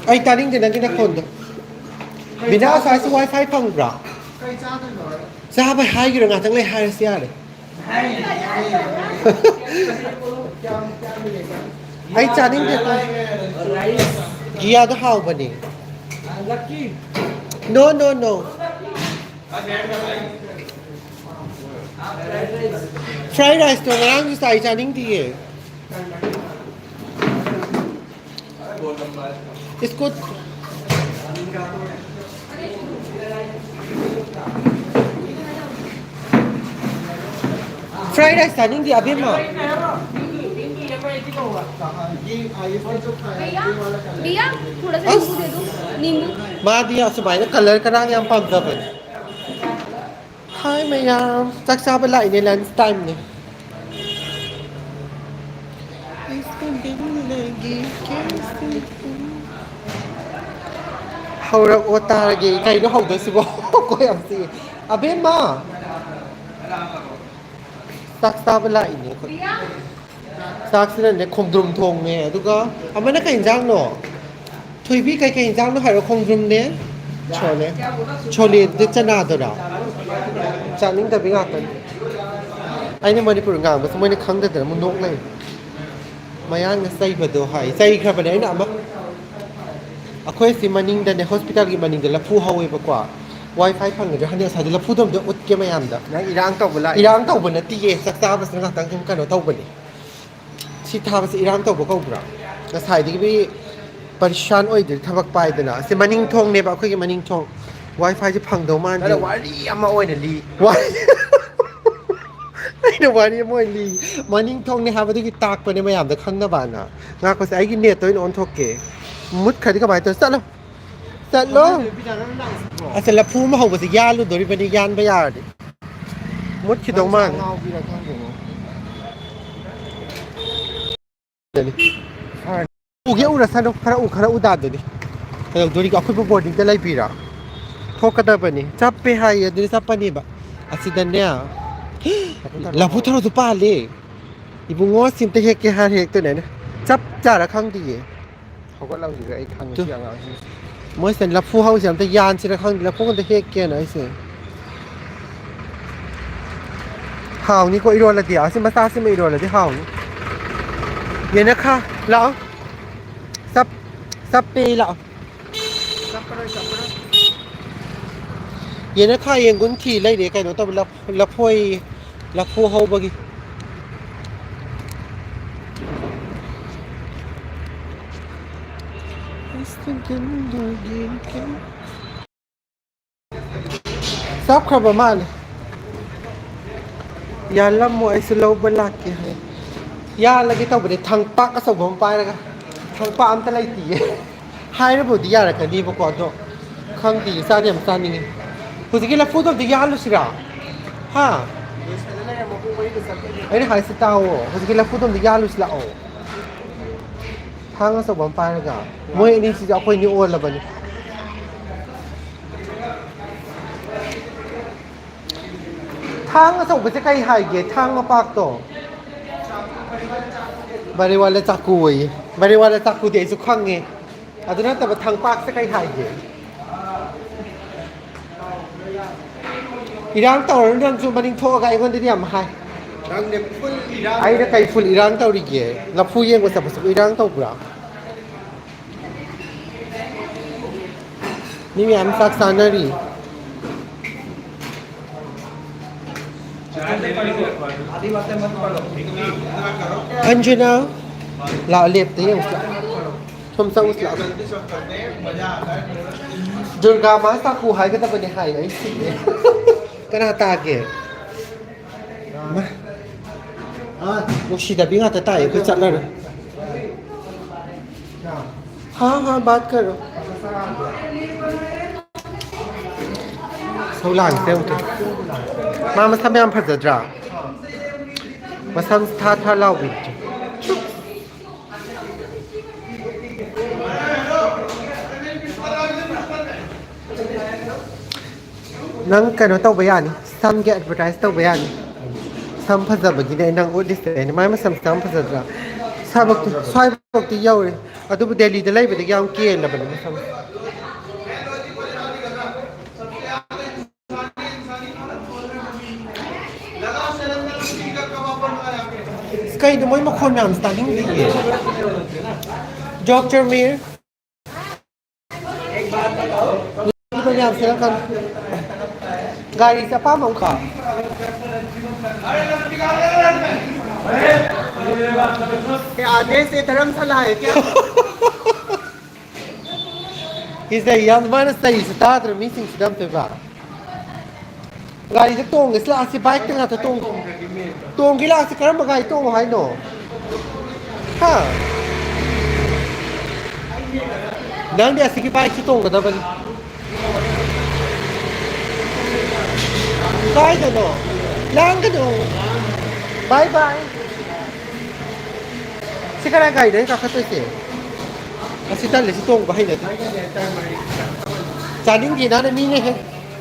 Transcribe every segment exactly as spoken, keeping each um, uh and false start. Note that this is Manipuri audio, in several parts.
ꯑꯩ ꯇꯥꯅꯤꯡꯗꯦ ꯅꯪꯒꯤ ꯅꯈꯣꯟꯗꯣ꯫ ꯕꯤꯅꯥ, ꯑꯁ꯭ꯋꯥꯏꯁꯤ ꯋꯥꯏ ꯐꯥꯏ ꯐꯪꯕ꯭ꯔꯥ? ꯆꯥꯕ ꯍꯥꯏꯈꯤꯔꯣ, ꯉꯥꯛꯇꯪ ꯂꯩ ꯍꯥꯏꯔꯁꯤ ꯌꯥꯔꯦ꯫ ꯑꯩ ꯆꯥꯅꯤꯡꯗꯦ꯫ ꯒꯤꯌꯥꯗꯣ ꯍꯥꯎꯕꯅꯦ꯫ No, no, no. Fried rice ꯇꯣ ꯉꯔꯥꯡꯁꯨ ꯆꯥꯏ, ꯆꯥꯅꯤꯡꯗꯤꯌꯦ꯫ Scoot. Fried rice ꯆꯥꯅꯤꯡꯗꯦ ꯑꯕꯦꯝꯃ꯫ भैया, थोड़ा सा नींबू दे दो। नींबू। ꯃꯥꯗꯤ ꯑꯁꯨꯃꯥꯏꯅ colour ꯀꯔꯥꯡ ꯌꯥꯝ ꯄꯥꯝꯖꯕꯅꯦ꯫ Hi ꯃꯌꯥꯝ, ꯆꯥꯛ ꯆꯥꯕ ꯂꯥꯛꯏꯅꯦ, lunch time ꯅꯦ꯫ ꯍꯧꯔꯛꯑꯣ ꯇꯥꯔꯒꯦ꯫ ꯀꯩꯅꯣ ꯍꯧꯗꯣꯏꯁꯤꯕꯣ? ꯀꯣꯏ ꯌꯥꯝ ꯆꯤꯛꯑꯦ꯫ ꯑꯕꯦꯝꯃ! ꯆꯥꯛ ꯆꯥꯕ ꯂꯥꯛꯏꯅꯦ ꯑꯩꯈꯣꯏ꯫ ꯆꯥꯛꯁꯤꯅꯅꯦ ꯈꯣꯡꯗ꯭ꯔꯨꯝ ꯊꯣꯡꯉꯦ, ꯑꯗꯨꯒ ꯑꯃꯅ ꯀꯩ ꯏꯟꯖꯥꯡꯅꯣ? ꯊꯣꯏꯕꯤ, ꯀꯩꯀꯩ ꯏꯟꯖꯥꯡꯅꯣ ꯍꯥꯏꯔꯣ? ꯈꯣꯡꯗ꯭ꯔꯨꯝꯅꯦ, ꯁꯣꯂꯦ꯫ ꯁꯣꯂꯦꯗꯨꯗꯤ ꯆꯅꯥꯗꯨꯔꯥ? ꯆꯥꯅꯤꯡꯗꯕꯤ ꯉꯥꯛꯇꯅꯤ꯫ ꯑꯩꯅ ꯃꯅꯤꯄꯨꯔꯤ ꯉꯥꯡꯕꯁꯦ ꯃꯣꯏꯅ ꯈꯪꯗꯗꯅ ꯑꯃꯨꯛ ꯅꯣꯛ ꯂꯩ꯫ ꯃꯌꯥꯡꯅ ꯆꯩꯕꯗꯣ ꯍꯥꯏ꯫ ꯆꯩꯈ꯭ꯔꯕꯅꯦ ꯑꯩꯅ ꯑꯃ꯫ ꯑꯩꯈꯣꯏ ꯁꯤ ꯃꯅꯤꯡꯗꯅꯦ, hospital ꯒꯤ ꯃꯅꯤꯡꯗ ꯂꯐꯨ ꯍꯧꯋꯦꯕꯀꯣ꯫ WiFi ꯐꯪꯒꯗ꯭ꯔꯥ ꯈꯪꯗꯦ, ꯉꯁꯥꯏꯗꯤ ꯂꯐꯨꯗꯣ ꯑꯝꯇ ꯎꯠꯀꯦ ꯃꯌꯥꯝꯗ꯫ ꯅꯪ ꯏꯔꯥꯡ ꯇꯧꯕ ꯂꯥꯛꯏ? ꯏꯔꯥꯡ ꯇꯧꯕ ꯅꯠꯇꯤꯌꯦ, ꯆꯥꯛ ꯆꯥꯕꯁꯤꯅ ꯉꯥꯛꯇꯪ ꯁꯨꯝ ꯀꯩꯅꯣ ꯇꯧꯕꯅꯦ꯫ ꯁꯤ ꯊꯥꯕꯁꯤ ꯏꯔꯥꯡ ꯇꯧꯕ ꯀꯧꯕ꯭ꯔꯥ? ꯉꯁꯥꯏꯗꯒꯤ ꯄꯔꯤꯁꯥꯟ ꯑꯣꯏꯗ꯭ꯔꯤ ꯊꯕꯛ ꯄꯥꯏꯗꯅ꯫ ꯑꯁꯤ ꯃꯅꯤꯡ ꯊꯣꯡꯅꯦꯕ, ꯑꯩꯈꯣꯏꯒꯤ ꯃꯅꯤꯡ ꯊꯣꯡ꯫ WiFi ꯁꯦ ꯐꯪꯗꯧ ꯃꯥꯟꯗꯦ꯫ ꯅꯪꯅ ꯋꯥꯔꯤ ꯑꯃ ꯑꯣꯏꯅ ꯂꯤ꯫ ꯋꯥꯔꯤ꯫ ꯑꯩꯅ ꯋꯥꯔꯤ ꯑꯃ ꯑꯣꯏꯅ ꯂꯤ꯫ ꯃꯅꯤꯡ ꯊꯣꯡꯅꯦ ꯍꯥꯏꯕꯗꯨꯒꯤ ꯇꯥꯛꯄꯅꯦ ꯃꯌꯥꯝꯗ ꯈꯪꯅꯕꯅ꯫ ꯉꯥꯛꯄꯁꯦ, ꯑꯩꯒꯤ net ꯇ ꯑꯣꯏꯅ ꯑꯣꯟꯊꯣꯛꯀꯦ꯫ ꯃꯨꯠꯈ꯭ꯔꯗꯤ ꯀꯃꯥꯏꯅ ꯇꯧ? ꯆꯠꯂꯣ꯫ ꯆꯠꯂꯣ꯫ ꯀꯃꯥꯏꯅ ꯇꯧꯔꯤꯅꯣ? ꯑꯁ, ꯂꯐꯨ ꯑꯃ ꯍꯧꯕꯁꯦ ꯌꯥꯜꯂꯨꯗꯣꯔꯤꯕꯅꯤ, ꯌꯥꯟꯕ ꯌꯥꯔꯗꯤ꯫ ꯃꯨꯠꯈꯤꯗꯧ ꯃꯥꯜꯂꯦ꯫ ꯉꯥꯎꯕꯤꯔ ꯈꯪꯗꯦꯅꯦ꯫ ꯎꯒꯦ ꯎꯔꯁꯅꯨ, ꯈꯔ ꯎ, ꯈꯔ ꯎꯗꯥꯗꯨꯅꯤ꯫ ꯀꯩꯗꯧꯗꯣꯔꯤꯒꯦ? ꯑꯩꯈꯣꯏꯕꯨ boarding ꯗ ꯂꯩꯕꯤꯔꯥ? ꯊꯣꯛꯀꯗꯕꯅꯤ꯫ ꯆꯞꯄꯦ ꯍꯥꯏꯌꯦ, ꯑꯗꯨꯗꯤ ꯆꯞꯄꯅꯦꯕ꯫ ꯑꯁꯤꯗꯅꯦ, ꯂꯐꯨ ꯊꯔꯣ꯫ ꯂꯐꯨ ꯊꯔꯣꯁꯨ ꯄꯥꯜꯂꯦ꯫ ꯏꯕꯨꯡꯉꯣ, ꯁꯤ ꯑꯝꯇ ꯍꯦꯛꯀꯦ ꯍꯥꯏꯔ ꯍꯦꯛꯇꯣꯏꯅꯦ ꯑꯩꯅ꯫ ꯆꯞ ꯆꯥꯔ ꯈꯪꯗꯤꯌꯦ꯫ ꯍꯧꯒꯠꯂꯝꯈꯤꯗ꯭ꯔꯦ, ꯑꯩ ꯈꯪꯉꯦ ꯇꯨ꯫ ꯁꯤ ꯑꯉꯥꯡꯁꯤꯡꯁꯦ꯫ ꯃꯣꯏꯁꯦ ꯂꯐꯨ ꯍꯧꯁꯦ ꯑꯝꯇ ꯌꯥꯟꯁꯤꯔ ꯈꯪꯗꯦ, ꯂꯐꯨ ꯑꯝꯇ ꯍꯦꯛꯀꯦꯅ ꯑꯩꯁꯦ꯫ ꯍꯥꯎꯅꯤꯀꯣ ꯏꯔꯣꯜꯂꯗꯤ, ꯑꯁꯤ ꯃꯆꯥꯁꯤꯃ ꯏꯔꯣꯜꯂꯗꯤ ꯍꯥꯎꯅꯤ꯫ ꯌꯦꯅꯈꯥ, ꯂꯥꯛꯑꯣ꯫ ꯆꯞ-, ꯆꯞꯄꯦ, ꯂꯥꯛꯑꯣ꯫ ꯆꯞꯄꯔꯣꯏ, ꯆꯞꯄꯔꯣꯏ꯫ ꯌꯦꯅꯈꯥ ꯌꯦꯡꯒꯨꯟ ꯊꯤ ꯂꯩꯔꯦ, ꯀꯩꯅꯣ ꯇꯧꯕ, ꯂꯐ-, ꯂꯐꯣꯏ, ꯂꯐꯨ ꯍꯧꯕꯒꯤ꯫ ꯆꯞꯈ꯭ꯔꯕ ꯃꯥꯜꯂꯦ꯫ ꯌꯥꯜꯂꯝꯃꯣ, ꯑꯩꯁꯨ ꯂꯧꯕ ꯂꯥꯛꯀꯦ ꯍꯥꯏ꯫ ꯌꯥꯜꯂꯒꯦ ꯇꯧꯕꯅꯦ, ꯊꯥꯡꯄꯥꯛ ꯑꯆꯧꯕ ꯑꯃ ꯄꯥꯏꯔꯒ꯫ ꯊꯥꯡꯄꯥꯛ ꯑꯝꯇ ꯂꯩꯇꯤꯌꯦ꯫ ꯍꯥꯏꯔꯕꯨꯗꯤ ꯌꯥꯔꯛꯀꯅꯤꯕꯀꯣ, ꯑꯗꯣ ꯈꯪꯗꯤꯌꯦ, ꯆꯥꯗꯤ ꯌꯥꯝ ꯆꯥꯅꯤꯡꯉꯤ꯫ ꯍꯧꯖꯤꯛꯀꯤ ꯂꯐꯨꯗꯣ ꯑꯝꯇ ꯌꯥꯜꯂꯨꯁꯤꯔꯥ? ꯍꯥ? ꯑꯩꯅ ꯍꯥꯏꯁꯤ ꯇꯥꯎꯑꯣ, ꯍꯧꯖꯤꯛꯀꯤ ꯂꯐꯨꯗꯣ ꯑꯝꯇ ꯌꯥꯜꯂꯨꯁꯤ ꯂꯥꯛꯑꯣ꯫ ꯊꯥꯡ ꯑꯆꯧꯕ ꯑꯃ ꯄꯥꯏꯔꯒ꯫ ꯃꯣꯏ ꯑꯅꯤꯁꯤꯁꯨ ꯑꯩꯈꯣꯏ ꯑꯅꯤ ꯑꯣꯜꯂꯕꯅꯤ꯫ ꯊꯥꯡ ꯑꯆꯧꯕꯁꯦ ꯀꯩ ꯍꯥꯏꯒꯦ? ꯊꯥꯡ ꯃꯄꯥꯛꯇꯣ? ꯕꯥꯔꯦꯋꯥꯂꯥ ꯆꯥꯀꯨ ꯑꯣꯏꯌꯦ꯫ ꯕꯥꯔꯦꯋꯥꯂꯥ ꯆꯥꯀꯨꯗꯤ ꯑꯩꯁꯨ ꯈꯪꯉꯦ꯫ ꯑꯗꯨ ꯅꯠꯇꯕ ꯊꯥꯡꯄꯥꯛꯁꯦ ꯀꯩ ꯍꯥꯏꯒꯦ? ꯏꯔꯥꯡ ꯇꯧꯔꯅꯨ, ꯅꯪꯁꯨ ꯃꯅꯤꯡ ꯊꯣꯛꯑꯒ ꯑꯩꯉꯣꯟꯗꯗꯤ ꯌꯥꯝ ꯍꯥꯏ꯫ ꯅꯪꯅꯦ full ꯏꯔꯥꯡ꯫ ꯑꯩꯅ ꯀꯩ full ꯏꯔꯥꯡ ꯇꯧꯔꯤꯒꯦ? ꯂꯐꯨ ꯌꯦꯡꯕ ꯆꯠꯄꯁꯤꯕꯨ ꯏꯔꯥꯡ ꯇꯧꯕ꯭ꯔꯥ? ꯃꯤ ꯃꯌꯥꯝ ꯆꯥꯛ ꯆꯥꯅꯔꯤ꯫ ꯑꯟꯖꯨꯅꯥ, ꯂꯥꯛꯑꯣ, ꯂꯦꯞꯇ ꯌꯦꯡꯉꯨꯁꯤ ꯂꯥꯛꯑꯣ꯫ ꯁꯣꯝ ꯆꯪꯉꯨꯁꯤ ꯂꯥꯛꯑꯣ꯫ ꯗꯨꯔꯒꯥ ꯃꯥ ꯆꯥꯛꯀꯨ ꯍꯥꯏꯒꯗꯕꯅꯦ ꯍꯥꯏ, ꯑꯩ ꯁꯤꯔꯦ꯫ ꯀꯅꯥ ꯇꯥꯒꯦ? ꯃꯥ, ꯅꯨꯡꯁꯤꯗꯕꯤ ꯉꯥꯛꯇ ꯇꯥꯏ, ꯑꯩꯈꯣꯏ ꯆꯠꯂꯔꯣꯏ꯫ ꯍꯥ, ꯍꯥ, ꯕꯥꯠ ꯀꯔꯣ꯫ ꯁꯧꯂꯥꯡꯁꯦ ꯑꯃꯨꯛꯇ꯫ ꯃꯥ ꯃꯁꯝ ꯌꯥꯝ ꯐꯖꯗ꯭ꯔꯥ? ꯃꯁꯝ ꯊꯥ ꯊꯥ ꯂꯥꯎꯕꯤꯗ꯭ꯔꯥ? ꯅꯪ ꯀꯩꯅꯣ ꯇꯧꯕ ꯌꯥꯅꯤ, ꯁꯝꯒꯤ advertise ꯇꯧꯕ ꯌꯥꯅꯤ꯫ ꯁꯝ ꯐꯖꯕꯒꯤꯅꯦ ꯅꯪ ꯎꯠꯂꯤꯁꯦ꯫ ꯑꯩꯅ ꯃꯥꯏ ꯃꯁꯝꯁꯦ ꯌꯥꯝ ꯐꯖꯗ꯭ꯔꯥ? ꯁ꯭ꯋꯥꯏꯕꯧ-, ꯁ꯭ꯋꯥꯏ-, ꯐꯥꯎꯇꯤ ꯌꯧꯔꯦ꯫ ꯑꯗꯨꯕꯨ ꯗꯦꯜꯂꯤꯗ ꯂꯩꯕꯗꯒꯤ ꯌꯥꯝ ꯀꯦꯜꯂꯕꯅꯤ ꯃꯁꯝ꯫ ꯑꯁ, ꯀꯩꯅꯣ ꯃꯣꯏ ꯃꯈꯣꯟ ꯃꯌꯥꯝꯁꯦ ꯇꯥꯅꯤꯡꯗꯤꯌꯦ꯫ ꯗꯣꯛꯇꯔ ꯃꯤꯔ꯫ ꯃꯌꯥꯝꯁꯦ ꯅꯪ ꯈꯪ-, ꯒꯥꯔꯤꯁꯦ ꯑꯄꯥꯝꯕ ꯑꯃꯈꯛ꯫ ये आधे से धर्मशाला है क्या? ꯁꯤꯁꯦ ꯌꯥꯝ ꯃꯥꯅ ꯆꯩꯁꯦ ꯇꯥꯗ꯭ꯔ ꯃꯤꯁꯤꯡꯁꯤꯗ ꯑꯝꯇꯣꯏꯕ꯫ ꯒꯥꯔꯤꯗ ꯇꯣꯡꯒꯦꯁꯤ ꯂꯥꯛꯑꯁꯤ, ꯕꯥꯏꯛꯇ ꯉꯥꯛꯇ ꯇꯣꯡ-, ꯇꯣꯡꯒꯦ ꯂꯥꯛꯑꯁꯤ꯫ ꯀꯔꯝꯕ ꯒꯥꯔꯤ ꯇꯣꯡꯉꯣ ꯍꯥꯏꯅꯣ? ꯍꯥ? ꯅꯪꯗꯤ ꯑꯁꯤꯒꯤ ꯕꯥꯏꯛꯁꯤ ꯇꯣꯡꯒꯗꯕꯅꯤ꯫ ꯀꯥꯏꯗꯅꯣ? ꯂꯥꯡꯒꯅꯨ꯫ ꯕꯥꯏ ꯕꯥꯏ꯫ ꯁꯤ ꯀꯅꯥ ꯒꯥꯔꯤꯗ ꯑꯩ ꯀꯥꯈꯠꯇꯣꯏꯁꯦ? ꯑꯁꯤ ꯇꯜꯂꯦ, ꯁꯤ ꯇꯣꯡꯕ ꯍꯩꯅꯗꯦ꯫ ꯆꯥꯅꯤꯡꯗꯦ, ꯅꯪꯅ ꯃꯤꯅ ꯍꯦꯛ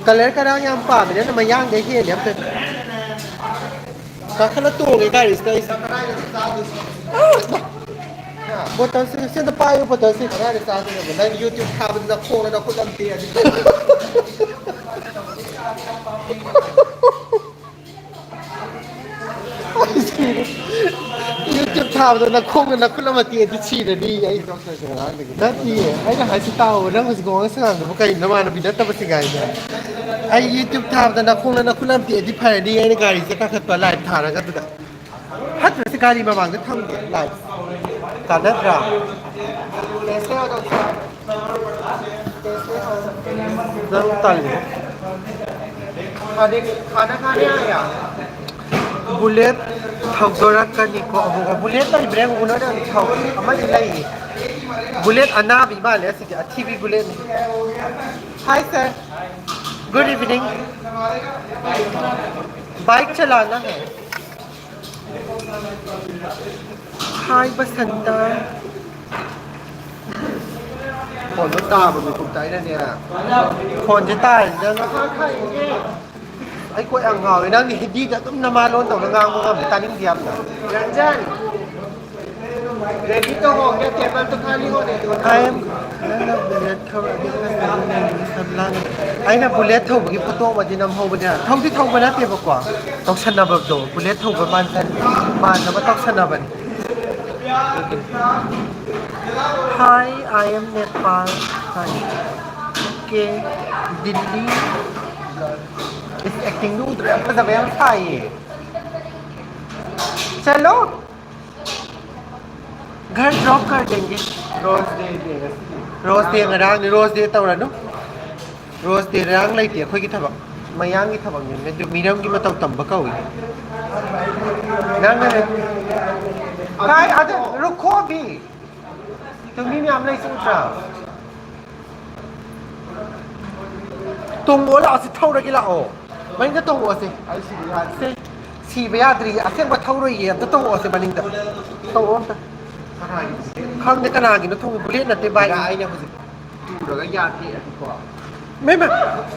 ꯀꯂꯔ ꯀꯔꯥꯡ ꯌꯥꯝ ꯄꯥꯝꯃꯦ, ꯅꯪꯅ ꯃꯌꯥꯡꯗꯩ ꯍꯦꯜꯂꯦ ꯑꯝꯇ꯫ ꯀꯥꯈꯠꯂ ꯇꯣꯡꯉꯦ ꯒꯥꯔꯤꯁꯤꯗ ꯑꯩꯁꯦ꯫ ꯕꯣꯇꯜꯁꯦ ꯁꯤꯗ ꯄꯥꯏꯌꯨ, ꯕꯣꯇꯜꯁꯦ꯫ ꯀꯗꯥꯏꯗ ꯆꯥꯗꯣꯏꯅꯣ? ꯅꯪ YouTube ꯊꯥꯕꯗ ꯅꯈꯣꯡꯅ ꯅꯈꯨꯠ ꯑꯝ ꯇꯦꯛꯑꯗꯤ꯫ YouTube ꯊꯥꯕꯗ ꯅꯈꯣꯡꯅ ꯅꯈꯨꯠ ꯑꯃ ꯇꯦꯛꯑꯗꯤ ꯁꯤꯔꯅꯤ ꯑꯩ꯫ ꯅꯠꯇꯤꯌꯦ, ꯑꯩꯅ ꯍꯥꯏꯁꯤ ꯇꯥꯎꯑꯣ, ꯅꯪ ꯍꯧꯖꯤꯛ ꯋꯥꯉꯥꯡ ꯁꯉꯥꯡꯗꯨꯕꯨ ꯀꯩꯅꯣ, ꯅꯃꯥꯟꯅꯕꯤ ꯅꯠꯇꯕꯁꯤ ꯀꯥꯏꯅ? ꯑꯩ YouTube ꯊꯥꯕꯗ ꯅꯈꯣꯡꯅ ꯅꯈꯨꯠ ꯑꯃ ꯇꯦꯛꯑꯗꯤ ꯐꯔꯅꯤ, ꯑꯩꯅ ꯒꯥꯔꯤꯁꯦ ꯀꯥꯈꯠꯄ live ꯊꯥꯔꯒ ꯑꯗꯨꯗ꯫ ꯐꯠꯇ꯭ꯔꯁꯤ ꯒꯥꯔꯤ ꯃꯃꯥꯡꯗ ꯊꯝꯒꯦ live꯫ ꯀꯥꯟꯅꯗ꯭ꯔꯥ? ꯅꯪ ꯇꯜꯂꯦ꯫ ꯈꯥꯅꯦ, ꯈꯥꯅ ꯈꯥꯅꯦ ꯑꯥꯌꯥ꯫ ꯕꯨꯂꯦꯠ ꯊꯧꯗꯣꯔꯛꯀꯅꯤꯀꯣ ꯑꯃꯨꯛ꯫ ꯕꯨꯂꯦꯠ ꯂꯩꯕ꯭ꯔꯥ ꯌꯦꯡꯉꯨ, ꯎꯅꯗꯕ ꯊꯧ-, ꯑꯃꯗꯤ ꯂꯩꯌꯦ꯫ ꯕꯨꯂꯦꯠ ꯑꯅꯥꯕꯤ ꯃꯥꯜꯂꯦ ꯑꯁꯤꯗꯤ, ꯑꯊꯤꯕꯤ ꯕꯨꯂꯦꯠꯅꯤ꯫ Hi sir, good evening. Bike चलाना है। Hi बसंता. ꯐꯣꯟꯗꯣ ꯇꯥꯕ ꯃꯤꯀꯨꯞꯇ ꯑꯩꯅꯅꯦ, ꯐꯣꯟꯁꯦ ꯇꯥꯔꯤꯁꯤꯗ ꯉꯥꯏꯍꯥꯛ ꯈꯥꯏꯌꯨꯅꯦ꯫ ꯑꯩ ꯀꯣꯛ ꯌꯥꯝ ꯉꯥꯎꯋꯦ꯫ ꯅꯪꯗꯤ ꯍꯤꯟꯗꯤꯗ ꯑꯗꯨꯝ ꯅꯃꯥ ꯂꯣꯟ ꯇꯧꯅ ꯉꯥꯡꯕ ꯉꯝꯃꯦ, ꯇꯥꯅꯤꯡꯗꯦ ꯌꯥꯝꯅ꯫ Ranjan! Ready to hold the table to खाली होने दो. I am, ꯅꯪꯅ bullet ꯊꯧꯔꯗꯤ ꯉꯁꯥꯏꯒꯤ ꯅꯪꯒꯤ ꯁꯟ ꯂꯥꯡ-, ꯑꯩꯅ bullet ꯊꯧꯕꯒꯤ photo ꯑꯃꯗꯤ ꯅꯝꯍꯧꯕꯅꯦ꯫ ꯊꯧꯗꯤ ꯊꯧꯕ ꯅꯠꯇꯦꯕꯀꯣ, ꯇꯧꯁꯟꯅꯕꯗꯣ, bullet ꯊꯧꯕ ꯃꯥꯟꯖꯟ-, ꯃꯥꯟꯅꯕ ꯇꯧꯁꯟꯅꯕꯅꯤ꯫ Hi, I am Nepal. Hi. Okay. Delhi. Is acting ꯗꯨ ꯎꯗ꯭ꯔꯣ? ꯌꯥꯝ ꯐꯖꯕ ꯌꯥꯝ ꯁꯥꯏꯌꯦ꯫ ꯆꯠꯂꯣ꯫ घर ड्रॉप कर देंगे. Rose Day ꯗꯦ ꯉꯁꯤꯗꯤ꯫ Rose Day ꯉꯔꯥꯡꯅꯤ, Rose Day ꯇꯧꯔꯅꯨ꯫ Rose Day ꯉꯔꯥꯡ ꯂꯩꯇꯦ ꯑꯩꯈꯣꯏꯒꯤ ꯊꯕꯛ꯫ ꯃꯌꯥꯡꯒꯤ ꯊꯕꯛꯅꯤ, ꯃꯤꯔꯝꯒꯤ ꯃꯇꯧ ꯇꯝꯕ ꯀꯧꯏ꯫ ꯅꯪꯅꯅꯦ꯫ ꯀꯥꯏ ꯑꯗ ꯔꯨꯈꯣ ꯑꯚꯤ꯫ ꯇꯨ ꯃꯤ ꯃꯌꯥꯝ ꯂꯩꯁꯤ ꯎꯗ꯭ꯔꯥ? ꯇꯣꯡꯉꯣ ꯂꯥꯛꯑꯣ, ꯁꯤ ꯊꯧꯔꯒꯦ ꯂꯥꯛꯑꯣ꯫ ꯃꯅꯤꯡꯗ ꯇꯣꯡꯉꯛꯑꯣꯁꯦ꯫ ꯑꯩ ꯁꯤꯕ ꯌꯥꯗꯦ꯫ ꯁꯦ, ꯁꯤꯕ ꯌꯥꯗ꯭ꯔꯤ꯫ ꯑꯁꯦꯡꯕ ꯊꯧꯔꯣꯏꯌꯦ꯫ ꯑꯝꯇ ꯇꯣꯡꯉꯛꯑꯣꯁꯦ ꯃꯅꯤꯡꯗ꯫ ꯇꯣꯡꯉꯛꯑꯣ ꯑꯝꯇ꯫ ꯀꯅꯥꯒꯤꯅꯣ? ꯈꯪꯗꯦ ꯀꯅꯥꯒꯤꯅꯣ ꯊꯧꯔꯤ꯫ Bullet ꯅꯠꯇꯦ ꯚꯥꯏ꯫ ꯌꯥ, ꯑꯩꯅ ꯍꯧꯖꯤꯛ ꯇꯨꯔꯒ ꯌꯥ ꯇꯦꯛꯑꯗꯤꯀꯣ꯫ ꯃꯦ, ꯃꯦ꯫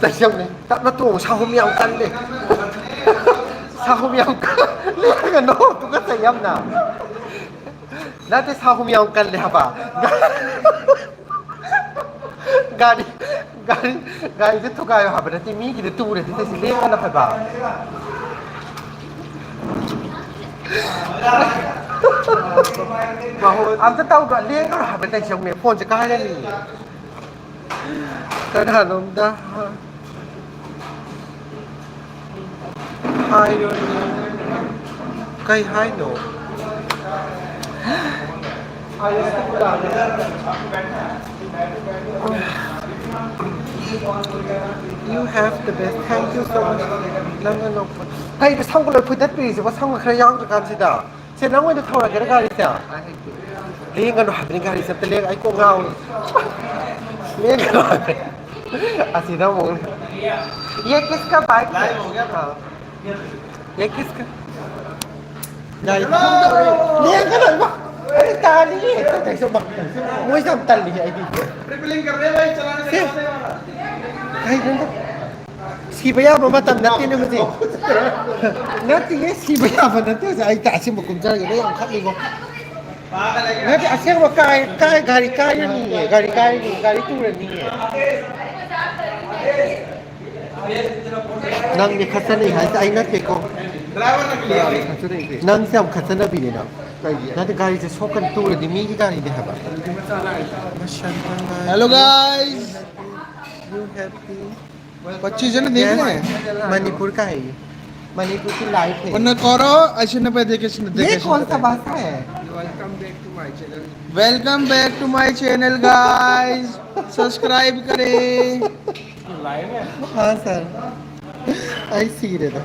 ꯇꯥꯏꯁꯪꯅꯦ꯫ ꯇꯞꯅ ꯇꯣꯡꯉꯣ꯫ ꯁꯥꯍꯨꯝ ꯌꯥꯝ ꯀꯜꯂꯦ꯫ ꯁꯥꯍꯨꯝ ꯌꯥꯝ ꯀꯜꯂꯦ꯫ ꯂꯦꯡꯒꯅꯣ꯫ ꯇꯨꯀꯠꯆꯩ ꯌꯥꯝꯅ꯫ ꯅꯠꯇꯦ, ꯁꯥꯍꯨꯝ ꯌꯥꯝ ꯀꯜꯂꯦ ꯍꯥꯏꯕ꯫ ꯒꯥꯔꯤ, ꯒꯥꯔꯤ, ꯒꯥꯔꯤꯁꯦ ꯊꯨꯒꯥꯏꯌꯣ ꯍꯥꯏꯕ ꯅꯠꯇꯦ, ꯃꯤꯒꯤꯗ ꯇꯨꯔꯗꯤ ꯇꯩꯁꯤ ꯂꯦꯡꯒꯅꯣ ꯍꯥꯏꯕ꯫ ꯑꯝꯇ ꯇꯧꯗ꯭ꯔꯣ? ꯂꯦꯡꯒꯅꯣ ꯍꯥꯏꯕ ꯇꯩꯁꯤ ꯌꯦꯡꯉꯨꯅꯦ, ꯐꯣꯟꯁꯦ ꯀꯥꯏꯔꯅꯤ꯫ ꯀꯅꯥꯅꯣꯝꯗ ꯍꯥꯏꯔꯣꯅꯦ꯫ ꯀꯩ ꯍꯥꯏꯅꯣ? You have the best. Thank you so much. ꯅꯪꯅ ꯅꯣꯛꯄ-, ꯀꯩꯅꯣ ꯁꯝꯒ ꯂꯣꯏ ꯐꯣꯏꯗꯠꯄꯤꯔꯤꯁꯤꯕꯣ? ꯁꯝꯒ ꯈꯔ ꯌꯥꯎꯗ꯭ꯔꯀꯥꯟꯁꯤꯗ꯫ ꯁꯦ, ꯅꯪ ꯑꯣꯏꯅ ꯊꯧꯔꯒꯦꯔꯥ ꯒꯥꯔꯤꯁꯦ? ꯂꯦꯡꯒꯅꯨ ꯍꯥꯏꯕꯅꯤ, ꯒꯥꯔꯤꯁꯦ ꯑꯝꯇ ꯂꯦꯡ-, ꯑꯩ ꯀꯣꯛ ꯉꯥꯎꯔꯦ꯫ ꯂꯦꯡꯒꯅꯨ ꯍꯥꯏꯕꯅꯤ꯫ ꯑꯁꯤꯗ ꯑꯃꯨꯛ꯫ ये किसका बाइक है? ये किसका? ꯒꯥꯔꯤ ꯊꯧꯗꯧꯔꯦ꯫ ꯂꯦꯡꯒꯅꯨ ꯍꯥꯏꯕ꯫ ꯑꯩ ꯇꯥꯅꯤꯌꯦ꯫ ꯃꯣꯏꯁꯦ ꯌꯥꯝ ꯇꯜꯂꯤꯍꯦ ꯑꯩꯗꯤ꯫ ꯁꯦ꯫ ꯀꯩꯅꯣꯗ? ꯁꯤꯕ ꯌꯥꯕ ꯃꯇꯝ ꯅꯠꯇꯦꯅꯦ ꯍꯧꯖꯤꯛ꯫ ꯅꯠꯇꯤꯌꯦ, ꯁꯤꯕ ꯌꯥꯕ ꯅꯠꯇꯦ ꯍꯧꯖꯤꯛ꯫ ꯑꯩ ꯑꯁꯦꯡꯕ ꯀꯨꯝꯖꯔꯒꯦ꯫ ꯅꯣꯏ ꯌꯥꯝ ꯈꯠꯂꯤꯀꯣ꯫ ꯅꯠꯇꯦ, ꯑꯁꯦꯡꯕ ꯀꯥꯏ, ꯀꯥꯏ, ꯒꯥꯔꯤ ꯀꯥꯏꯔꯅꯤꯌꯦ, ꯒꯥꯔꯤ ꯀꯥꯏꯔꯅꯤ, ꯒꯥꯔꯤ ꯇꯨꯔꯅꯤꯌꯦ꯫ ꯅꯪꯗꯤ ꯈꯠꯆꯅꯩ ꯍꯥꯏꯁꯦ ꯑꯩ ꯅꯠꯇꯦꯀꯣ꯫ ꯅꯪꯁꯦ ꯌꯥꯝ ꯈꯠꯆꯅꯕꯤꯅꯦ ꯅꯪ꯫ ꯅꯠꯇꯦ, ꯒꯥꯔꯤꯁꯦ ꯁꯣꯛꯀꯅꯤ, ꯇꯨꯔꯗꯤ ꯃꯤꯒꯤ ꯒꯥꯔꯤꯅꯦ ꯍꯥꯏꯕ꯫ Hello guys. You happy? बच्चे जन देख रहे हैं। मणिपुर का है ये। मणिपुर की लाइफ है। उन्हें करो, ऐसे न पे देखे, सुन, ये देखे, कौन सा भाषा है? Welcome back to my channel, guys. Subscribe करें। हाँ सर, ऐसी ही रहता।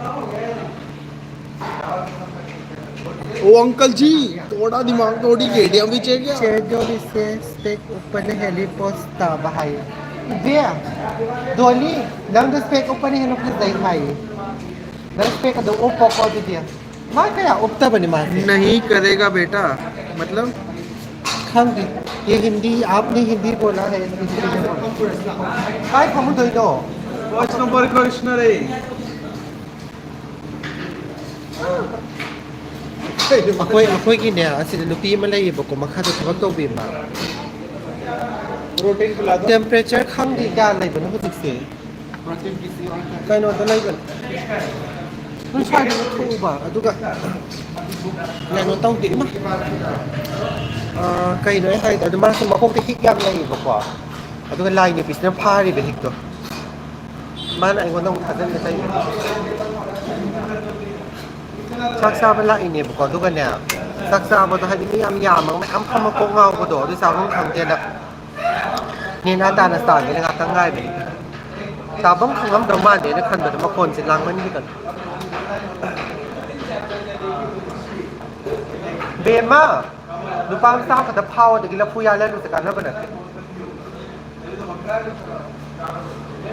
ओ अंकल जी, थोड़ा दिमाग थोड़ी गेड़ियां भी चाहिए क्या? चेजो से स्पेक ऊपर हेली पोस्ता भाई। दिया। दोली, नंग स्पेक ऊपर हेलो फिर दई भाई। नंग स्पेक दो ओ पोको दे दिया। ꯃꯥ ꯀꯌꯥ ꯎꯞꯇꯕꯅꯤ ꯃꯥꯁꯦ꯫ नहीं करेगा बेटा, मतलब? ꯈꯪꯗꯦ꯫ ये हिंदी, आपने हिंदी बोला है, इसलिए बोला। ꯀꯥꯏ ꯐꯝꯃꯨꯗꯣꯏꯅꯣ? पाँच नंबर कमिश्नर है। ꯑꯩꯈꯣꯏ, ꯑꯩꯈꯣꯏꯒꯤꯅꯦ, ꯑꯁꯤꯗ ꯅꯨꯄꯤ ꯑꯃ ꯂꯩꯌꯦꯕꯀꯣ, ꯃꯈꯥꯗ ꯊꯕꯛ ꯇꯧꯕꯤ ꯑꯃ꯫ ꯇꯦꯝꯄꯔꯦꯆꯔ ꯈꯪꯗꯦ ꯀꯌꯥ ꯂꯩꯕꯅꯣ ꯍꯧꯖꯤꯛꯁꯦ꯫ ꯀꯩꯅꯣꯗ ꯂꯩꯕꯅꯦ꯫ ꯅꯣꯏ ꯁ꯭ꯋꯥꯏꯗ ꯊꯣꯛꯎꯕ, ꯑꯗꯨꯒ ꯀꯩꯅꯣ ꯇꯧꯗꯦ꯫ ꯏꯃꯥ꯫ ꯑꯥ, ꯀꯩꯅꯣ ꯑꯩ ꯍꯥꯏꯗꯣ? ꯑꯗꯨ ꯃꯥꯁꯨ ꯃꯀꯣꯛꯇ ꯍꯤꯛ ꯌꯥꯝ ꯂꯩꯌꯦꯕꯀꯣ꯫ ꯑꯗꯨꯒ ꯂꯥꯏ ꯅꯨꯄꯤꯁꯤꯅ ꯐꯥꯔꯤꯕ ꯍꯤꯛꯇꯣ꯫ ꯃꯥꯅ ꯑꯩꯉꯣꯟꯗ ꯑꯃꯨꯛ ꯊꯥꯖꯤꯟꯒꯦ ꯇꯧꯔꯤꯅꯦ꯫ ꯆꯥꯛ ꯆꯥꯕ ꯂꯥꯛꯏꯅꯦꯕꯀꯣ, ꯑꯗꯨꯒꯅꯦ, ꯆꯥꯛ ꯆꯥꯕꯗꯣ ꯍꯥꯏꯗꯤ ꯃꯤ ꯌꯥꯝ ꯌꯥꯝꯃꯒ ꯃꯌꯥꯝ ꯐꯝꯃ ꯀꯣꯛ ꯉꯥꯎꯕꯗꯣ, ꯑꯗꯨ ꯆꯥꯐꯝ ꯈꯪꯗꯦꯅ꯫ ꯅꯦꯅꯥ ꯇꯥꯅ ꯆꯥꯒꯦꯅ ꯉꯥꯛꯇꯪ ꯉꯥꯏꯕꯅꯤ꯫ ꯆꯥꯐꯝ ꯈꯪꯉꯝꯗꯧ ꯃꯥꯟꯗꯦꯅ ꯈꯟꯕꯗꯣ, ꯃꯈꯣꯟꯁꯦ ꯂꯥꯡꯃꯟꯈꯤꯗꯅ꯫ ꯕꯦꯝꯃ, ꯅꯨꯄꯥ ꯃꯆꯥ ꯑꯃꯈꯛꯇ ꯐꯥꯎ, ꯑꯗꯒꯤ ꯂꯐꯨ ꯌꯥꯜꯍꯜꯂꯨꯁꯦ, ꯀꯥꯟꯅꯕ ꯅꯠꯇꯦ꯫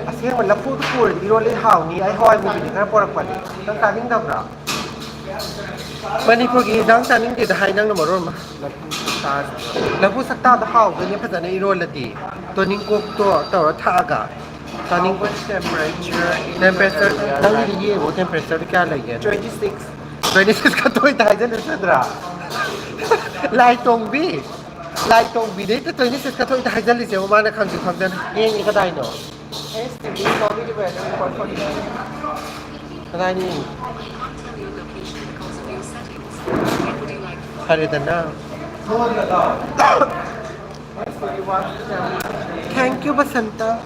ꯑꯁꯦꯡꯕ ꯂꯐꯨꯗꯨ ꯄꯨꯔꯗꯤ ꯏꯔꯣꯜꯂꯤ ꯍꯥꯎꯅꯤ꯫ ꯑꯩ ꯍꯋꯥꯏ ꯃꯨꯕꯤꯗꯤ ꯈꯔ ꯄꯣꯔꯛꯄꯅꯤ꯫ ꯅꯪ ꯆꯥꯅꯤꯡꯗꯕ꯭ꯔꯥ? ꯃꯅꯤꯄꯨꯔꯒꯤ ꯏꯟꯖꯥꯡ ꯆꯥꯅꯤꯡꯗꯦꯗ ꯍꯥꯏ ꯅꯪꯅ ꯃꯔꯣꯟ ꯑꯃ꯫ ꯂꯐꯨ ꯁꯛꯇꯥꯗꯣ ꯍꯥꯎꯗꯣꯏꯅꯦ ꯐꯖꯅ ꯏꯔꯣꯜꯂꯗꯤ꯫ ꯇꯣꯅꯤꯡꯀꯣꯛꯇꯣ ꯇꯧꯔ ꯊꯥꯛꯑꯒ꯫ ꯆꯥꯅꯤꯡ-, temperature ꯅꯪꯒꯤꯗꯤ ꯌꯦꯡꯉꯣ, temperature ꯀꯌꯥ ꯂꯩꯒꯦ? Twenty six꯫ Twenty six ꯈꯛꯇ ꯑꯣꯏꯅ ꯍꯥꯏꯖꯜꯂꯁꯤꯗ꯭ꯔꯥ? ꯂꯥꯏ ꯇꯣꯡꯕꯤ꯫ ꯂꯥꯏ ꯇꯣꯡꯕꯤꯗꯩ ꯇ꯭ꯋꯦꯟꯇꯤ ꯁꯤꯛꯁ ꯀ ꯊꯣꯛꯏꯗ ꯍꯥꯏꯖꯜꯂꯤꯁꯦ ꯃꯥꯅ ꯈꯪꯁꯨ ꯈꯪꯗꯅ꯫ ꯌꯦꯡꯉꯤ ꯀꯗꯥꯏꯅꯣ? ꯀꯗꯥꯏꯅꯣ ꯌꯦꯡꯉꯤ? ꯐꯔꯦꯗꯅ꯫ Thank you, Basanta.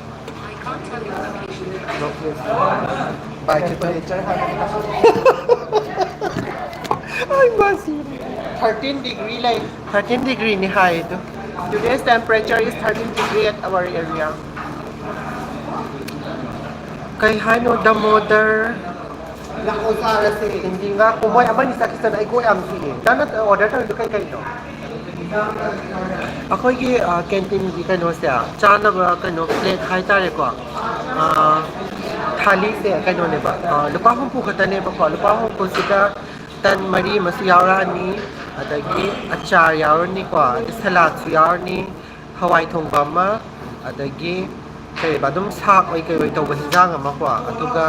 Bye, Chico. ꯑꯩ ꯃꯥ ꯁꯤꯔꯦ꯫ Thirteen degree ꯂꯩ꯫ Thirteen degree ꯅꯤ ꯍꯥꯏ ꯑꯗꯨ꯫ Today's temperature is thirteen degree at our area. ꯀꯩ ꯍꯥꯏꯅꯣ, ꯗꯃꯣꯗꯔ? ꯂꯥꯛꯑꯣ ꯆꯥꯔꯁꯦ꯫ ꯍꯤꯟꯗꯤ ꯉꯥ ꯀꯣ-, ꯃꯣꯏ ꯑꯃꯅꯤ ꯆꯠꯈꯤꯁꯅꯨ, ꯑꯩ ꯀꯣꯛ ꯌꯥꯝ ꯆꯤꯛꯑꯦ꯫ ꯅꯪꯅ order ꯇꯧꯔꯤꯗꯣ ꯀꯩ ꯀꯩꯅꯣ? ꯑꯩꯈꯣꯏꯒꯤ, ꯑ, canteen ꯒꯤ ꯀꯩꯅꯣꯁꯦ, ꯆꯥꯅꯕ ꯀꯩꯅꯣ plate ꯍꯥꯏꯇꯥꯔꯦꯀꯣ꯫ ꯑ, ꯊꯥꯂꯤꯁꯦ ꯀꯩꯅꯣꯅꯦꯕ, ꯑ, ꯂꯨꯄꯥ ꯍꯨꯝꯐꯨ ꯈꯛꯇꯅꯦꯕꯀꯣ꯫ ꯂꯨꯄꯥ ꯍꯨꯝꯐꯨꯁꯤꯗ ꯇꯟ ꯃꯔꯤ ꯑꯃꯁꯨ ꯌꯥꯎꯔꯛꯑꯅꯤ, ꯑꯗꯒꯤ ꯑꯆꯥꯔ ꯌꯥꯎꯔꯅꯤꯀꯣ, ꯑꯗꯩ ꯁꯂꯥꯗꯁꯨ ꯌꯥꯎꯔꯅꯤ, ꯍꯋꯥꯏ ꯊꯣꯡꯕ ꯑꯃ, ꯑꯗꯒꯤ ꯀꯩꯕ, ꯑꯗꯨꯝ ꯁꯥꯛ ꯑꯣꯏ ꯀꯩ ꯑꯣꯏ ꯇꯧꯕ ꯍꯤꯟꯖꯥꯡ ꯑꯃꯀꯣ, ꯑꯗꯨꯒ,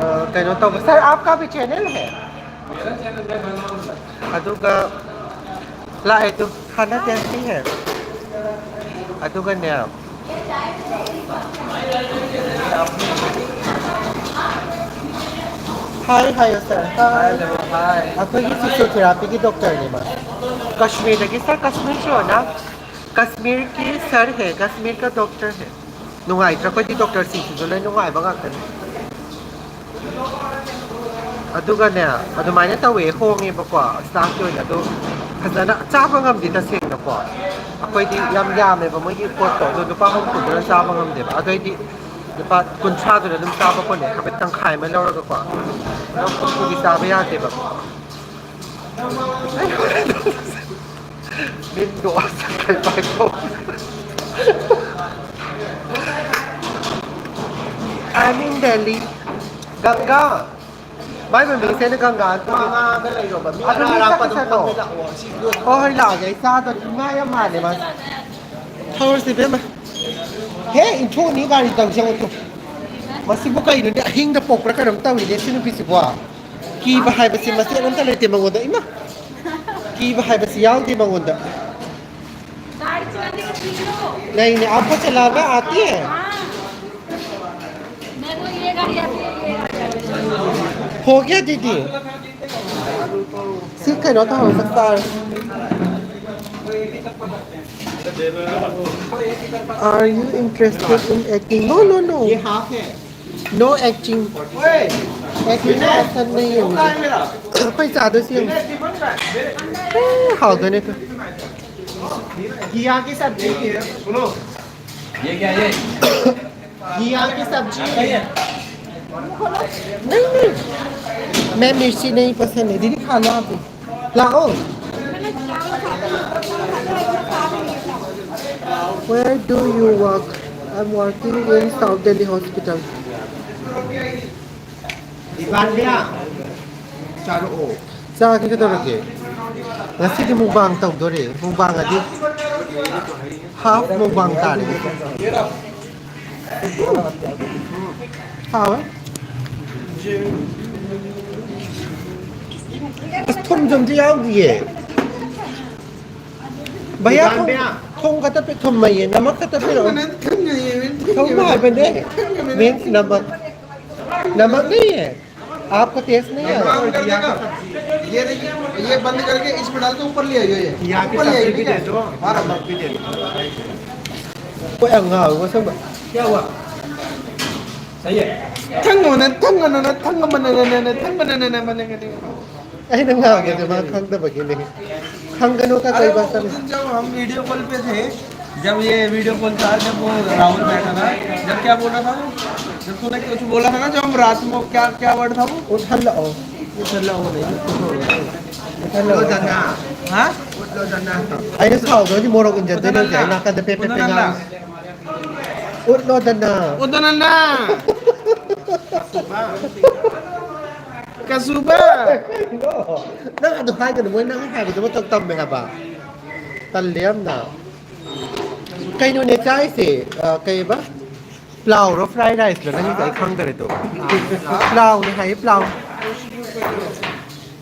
ꯑ, ꯀꯩꯅꯣ ꯇꯧꯕ꯫ Sir, आपका भी channel है? ꯑꯗꯨꯒ ꯂꯥꯛꯑꯦ ꯇꯨ, खाना कैसी है? ꯑꯗꯨꯒꯅꯦ, ꯍꯥꯏ ꯍꯥꯏꯌꯣ, sir꯫ ꯍꯥꯏ꯫ Hello, hi. ꯑꯩꯈꯣꯏꯒꯤ physiotherapy ꯒꯤ doctor ꯅꯦ ꯃꯥ꯫ ꯀꯥꯁꯃꯤꯔꯗꯒꯤ, sir, ꯀꯥꯁꯃꯤꯔ ꯁꯦ ꯍꯣꯅꯥ? ꯀꯥꯁꯃꯤꯔꯒꯤ sir ꯍꯦ, ꯀꯥꯁꯃꯤꯔ ꯀ doctor ꯍꯦ꯫ ꯅꯨꯡꯉꯥꯏꯇ꯭ꯔꯥ? ꯑꯩꯈꯣꯏꯗꯤ doctor ꯁꯤꯡꯁꯤꯁꯨ ꯂꯣꯏ ꯅꯨꯡꯉꯥꯏꯕ ꯉꯥꯛꯇꯅꯤ꯫ ꯑꯗꯨꯒꯅꯦ, ꯑꯗꯨꯃꯥꯏꯅ ꯇꯧꯋꯦ, ꯍꯣꯡꯉꯦꯕꯀꯣ staff ꯀꯤ ꯑꯣꯏꯅ꯫ ꯑꯗꯣ ꯐꯖꯅ ꯆꯥꯕ ꯉꯝꯗꯦ ꯇꯁꯦꯡꯅꯀꯣ꯫ ꯑꯩꯈꯣꯏꯗꯤ ꯌꯥꯝ ꯌꯥꯝꯃꯦꯕ ꯃꯣꯏꯒꯤ ꯄꯣꯠꯇꯣ, ꯑꯗꯣ ꯂꯨꯄꯥ ꯍꯨꯝꯐꯨꯗꯨꯅ ꯆꯥꯕ ꯉꯝꯗꯦꯕ꯫ ꯑꯗꯨ ꯑꯩꯗꯤ ꯂꯨꯄꯥ ꯀꯨꯟꯊ꯭ꯔꯥꯗꯨꯅ ꯑꯗꯨꯝ ꯆꯥꯕ ꯀꯣꯟꯅꯩ, ꯍꯥꯏꯐꯦꯠ ꯇꯪꯈꯥꯏ ꯑꯃ ꯂꯧꯔꯒꯀꯣ꯫ ꯑꯗꯣ ꯍꯨꯝꯐꯨꯒꯤ ꯆꯥꯕ ꯌꯥꯗꯦꯕ꯫ ꯃꯤꯠꯇꯣ ꯑꯁ ꯀꯩ ꯄꯥꯏꯊꯣꯛ꯫ I'm in Delhi. ꯒꯪꯒꯥ꯫ ꯃꯥꯏ ꯃꯃꯤꯡꯁꯦ ꯑꯩꯅ ꯒꯪꯒꯥ ꯅꯠꯇꯕꯤ꯫ ꯃꯉꯥꯗ ꯂꯩꯔꯣꯕ꯫ ꯃꯤ ꯑꯗꯨ ꯑꯔꯥ ꯃꯤ ꯑꯔꯥꯛꯄ ꯑꯗꯨꯝ ꯆꯠꯈꯤꯁꯅꯨ꯫ ꯐꯝꯃꯦ ꯂꯥꯛꯑꯣ꯫ ꯁꯤ ꯌꯣꯠ-, ꯍꯣꯏ, ꯍꯣꯏ, ꯂꯥꯛꯑꯒꯦ꯫ ꯑꯩ ꯆꯥꯗꯣ ꯉꯥ ꯌꯥꯝ ꯃꯥꯜꯂꯦ ꯃꯥꯁꯦ꯫ ꯊꯧꯔꯁꯤ ꯏꯕꯦꯝꯃ꯫ ꯍꯦ, ꯏꯟꯊꯣꯛꯑꯅꯤ ꯒꯥꯔꯤ ꯇꯧꯁꯦ ꯑꯃꯨꯛ꯫ ꯃꯁꯤꯕꯨ ꯀꯩꯅꯣꯅꯦ? ꯑꯍꯤꯡꯗ ꯄꯣꯛꯄ꯭ꯔꯥ ꯀꯩꯅꯣꯝ ꯇꯧꯔꯤꯅꯦ ꯁꯤ ꯅꯨꯄꯤꯁꯤꯕꯣ꯫ ꯀꯤꯕ ꯍꯥꯏꯕꯁꯤ ꯃꯆꯦꯠ ꯑꯝꯇ ꯂꯩꯇꯦ ꯃꯉꯣꯟꯗ꯫ ꯏꯃꯥ! ꯀꯤꯕ ꯍꯥꯏꯕꯁꯤ ꯌꯥꯎꯗꯦ ꯃꯉꯣꯟꯗ꯫ नहीं, नहीं, आपको चलाना आती है? हो गया दीदी? ꯁꯤ ꯀꯩꯅꯣ ꯇꯧꯍꯧ ꯆꯥꯛ ꯆꯥꯔꯦ꯫ Are you interested in acting? No, no, no. ये हाफ है। No acting. Acting पसंद नहीं है मुझे. ꯑꯩꯈꯣꯏ ꯆꯥꯗꯣꯏꯁꯤ ꯌꯦꯡꯉꯨ꯫ ꯎꯝ, ꯍꯥꯎꯗꯣꯏꯅꯦ ꯑꯗꯨ꯫ घिया की सब्जी है। सुनो। ये क्या है? घिया की सब्जी है। नहीं, नहीं। मैं मिर्ची नहीं पसंद है। दीदी, खा लो आप भी। लाओ। Where do you work? I'm working in South Delhi Hospital. ꯏꯕꯥꯟꯕꯤꯌꯥ, ꯆꯥꯔꯛꯑꯣ꯫ ꯆꯥꯒꯦ ꯀꯩꯗꯧꯔꯒꯦ? ꯉꯁꯤꯗꯤ ꯃꯨꯛꯕꯥꯡ ꯇꯧꯗꯣꯔꯦ꯫ ꯃꯨꯛꯕꯥꯡ ꯑꯗꯤ ꯍꯥꯐ ꯃꯨꯛꯕꯥꯡ ꯇꯥꯔꯦ꯫ ꯍꯥꯎꯋꯦ꯫ ꯑꯁ, ꯊꯨꯝꯁꯨ ꯑꯝꯇ ꯌꯥꯎꯗꯤꯌꯦ꯫ भैया, थोम, थोम खत्ता पे, थोम में ये नमक खत्ता पे रहो। थोम में है बने। मीन्स नमक। नमक नहीं है। आपको टेस्ट नहीं है। ये देखिए, ये बंद करके इसमें डाल के ऊपर ले आइए, ये। यहाँ की ऊपर ले आइए, सब्जी भी ठीक है? दे दो, हाँ। नमक भी दे दो। कोई अंगा होगा सब। क्या हुआ? सही है। थंग होने, थंग होने, थंग होने, थंग होने, थंग होने। ꯑꯩꯅ ꯉꯥꯡꯕꯁꯦ ꯃꯥ ꯈꯪꯗꯕꯒꯤꯅꯦ꯫ ꯈꯪꯒꯅꯨ ꯀ ꯑरे, ꯀꯩ वो ꯚꯥꯁꯥꯅꯤ? उस दिन जब हम वीडियो कॉल पे थे, जब ये वीडियो कॉल था, जब वो राहुल बैठा था, जब क्या बोल रहा था वो? जब तूने कुछ बोला था ना, जब हम रात में, क्या, क्या वर्ड था वो? उठल ओ। उठल ओ नहीं, कुछ और था। उठल ओ। हाँ? ꯑꯩꯅ ꯁꯥꯎꯗ꯭ꯔꯗꯤ ꯃꯣꯔꯣꯛ ꯎꯟꯖꯟꯗꯣꯏ ꯅꯠꯇ꯭ꯔꯥ? ꯅꯥꯀꯟꯗ ꯄꯦ ꯄꯦ ꯄꯦ ꯉꯥꯡ꯫ ꯎꯠꯂꯣꯗꯅ꯫ ꯎꯠꯂꯣꯗꯅ꯫ ꯀꯁꯨꯕ꯫ ꯀꯩꯅꯣ? ꯅꯪ ꯑꯗꯨ ꯍꯥꯏꯒꯅꯨ, ꯃꯣꯏ ꯅꯪ ꯍꯥꯏꯕꯗꯨ ꯃꯇꯧ ꯇꯝꯃꯦ ꯍꯥꯏꯕ꯫ ꯇꯜꯂꯦ ꯌꯥꯝꯅ꯫ ꯀꯩꯅꯣꯅꯦ ꯆꯥꯏꯁꯦ? ꯑ, ꯀꯩꯕ? ꯄ꯭ꯂꯥꯎꯔꯣ ꯐ꯭ꯔꯥꯏ ꯔꯥꯏꯁꯂꯣ? ꯅꯪꯒꯤꯁꯦ ꯑꯩ ꯈꯪꯗꯔꯦ ꯇꯨ꯫ ꯄ꯭ꯂꯥꯎꯅꯦ ꯍꯥꯏꯌꯦ, ꯄ꯭ꯂꯥꯎ꯫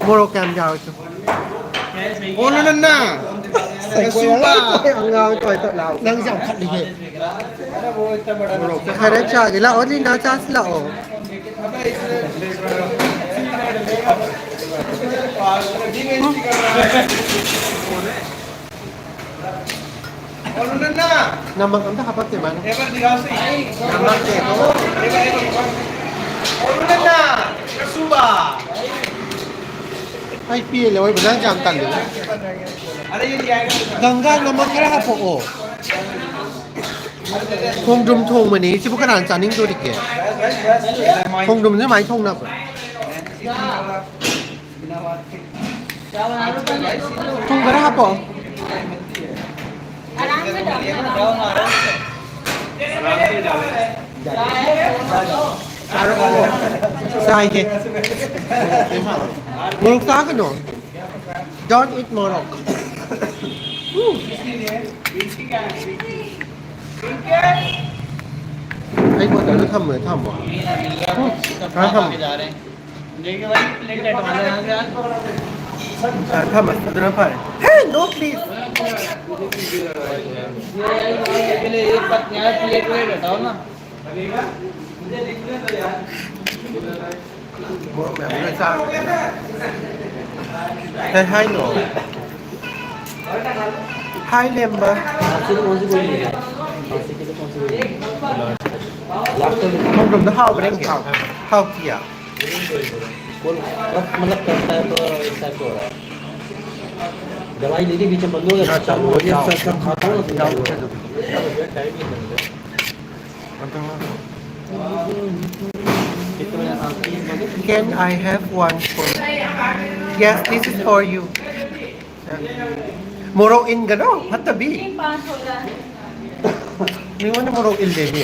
ꯃꯣꯔꯣꯛ ꯀꯌꯥꯝ ꯌꯥꯎꯔꯁꯨ? ꯑꯣ, ꯅꯪꯅ ꯀꯁꯨꯕ꯫ ꯑꯉꯥꯡ ꯇꯧꯔ ꯇꯧꯔ ꯂꯥꯎ꯫ ꯅꯪꯁꯦ ꯌꯥꯝ ꯈꯠꯂꯤꯍꯦ꯫ ꯃꯣꯔꯣꯛ ꯈꯔ ꯆꯥꯒꯦ ꯂꯥꯛꯑꯣ, ꯂꯤꯅꯥ, ꯆꯥꯁꯤ ꯂꯥꯛꯑꯣ꯫ ꯅꯃꯛ ꯑꯝꯇ ꯍꯥꯄꯛꯇꯦ ꯃꯥꯅ꯫ ꯅꯃꯛꯇꯦ꯫ ꯑꯩ ꯄꯦꯜꯂꯦ ꯑꯣꯏꯕ, ꯅꯪꯁꯦ ꯌꯥꯝ ꯇꯜꯂꯦ꯫ ꯒꯪꯒꯥ, ꯅꯃꯛ ꯈꯔ ꯍꯥꯄꯛꯑꯣ꯫ ꯈꯣꯡꯗ꯭ꯔꯨꯝ ꯊꯣꯡꯕꯅꯦ꯫ ꯁꯤꯕꯨ ꯀꯅꯥꯅ ꯆꯥꯅꯤꯡꯗꯣꯔꯤꯒꯦ? ꯈꯣꯡꯗ꯭ꯔꯨꯝꯁꯦ ꯀꯃꯥꯏꯅ ꯊꯣꯡꯅꯕ꯭ꯔꯣ? ꯊꯨꯝ ꯈꯔ ꯍꯥꯞꯄꯣ꯫ ꯆꯥꯏꯒꯦ꯫ ꯃꯣꯔꯣꯛ ꯆꯥꯒꯅꯣ꯫ Don't eat ꯃꯣꯔꯣꯛ꯫ ꯑꯩ ꯕꯣꯇꯜꯗꯣ ꯊꯝꯃꯣ, ꯊꯝꯃꯣ꯫ ꯎꯝ, ꯈꯔ ꯊꯝꯃꯣ꯫ देखिए भाई, प्लेट हटवा लो यहाँ से यार। ꯈꯔ ꯊꯝꯃꯣ, ꯑꯗꯨꯅ ꯐꯔꯦ꯫ Hey, no, please. ये, ये, ये, ये, ये, ये, प्लेट, प्लेट हटाओ ना। ꯃꯣꯔꯣꯛ ꯃꯌꯥꯝ ꯂꯣꯏ ꯆꯥꯔꯦ꯫ ꯀꯩ ꯍꯥꯏꯅꯣ? ꯍꯥꯏ, ꯂꯦꯝꯕ꯫ ꯈꯣꯡꯗ꯭ꯔꯨꯝꯗꯣ ꯍꯥꯎꯕ꯭ꯔꯥ ꯌꯦꯡꯒꯦ? ꯍꯥꯎꯇꯤꯌꯦ꯫ कौन, मतलब, करता है तो इस टाइप का हो रहा है। दवाई ले ली, बीच में बंद हो गया, चालू हो गया, सब, सब खाता हूँ, तो चालू हो गया। Can I have one for? Yes, this is for you. ꯃꯣꯔꯣꯛ ꯏꯟꯒꯅꯣ, ꯐꯠꯇꯕꯤ꯫ ꯃꯤꯉꯣꯟꯗ ꯃꯣꯔꯣꯛ ꯏꯜꯂꯦ ꯃꯤ꯫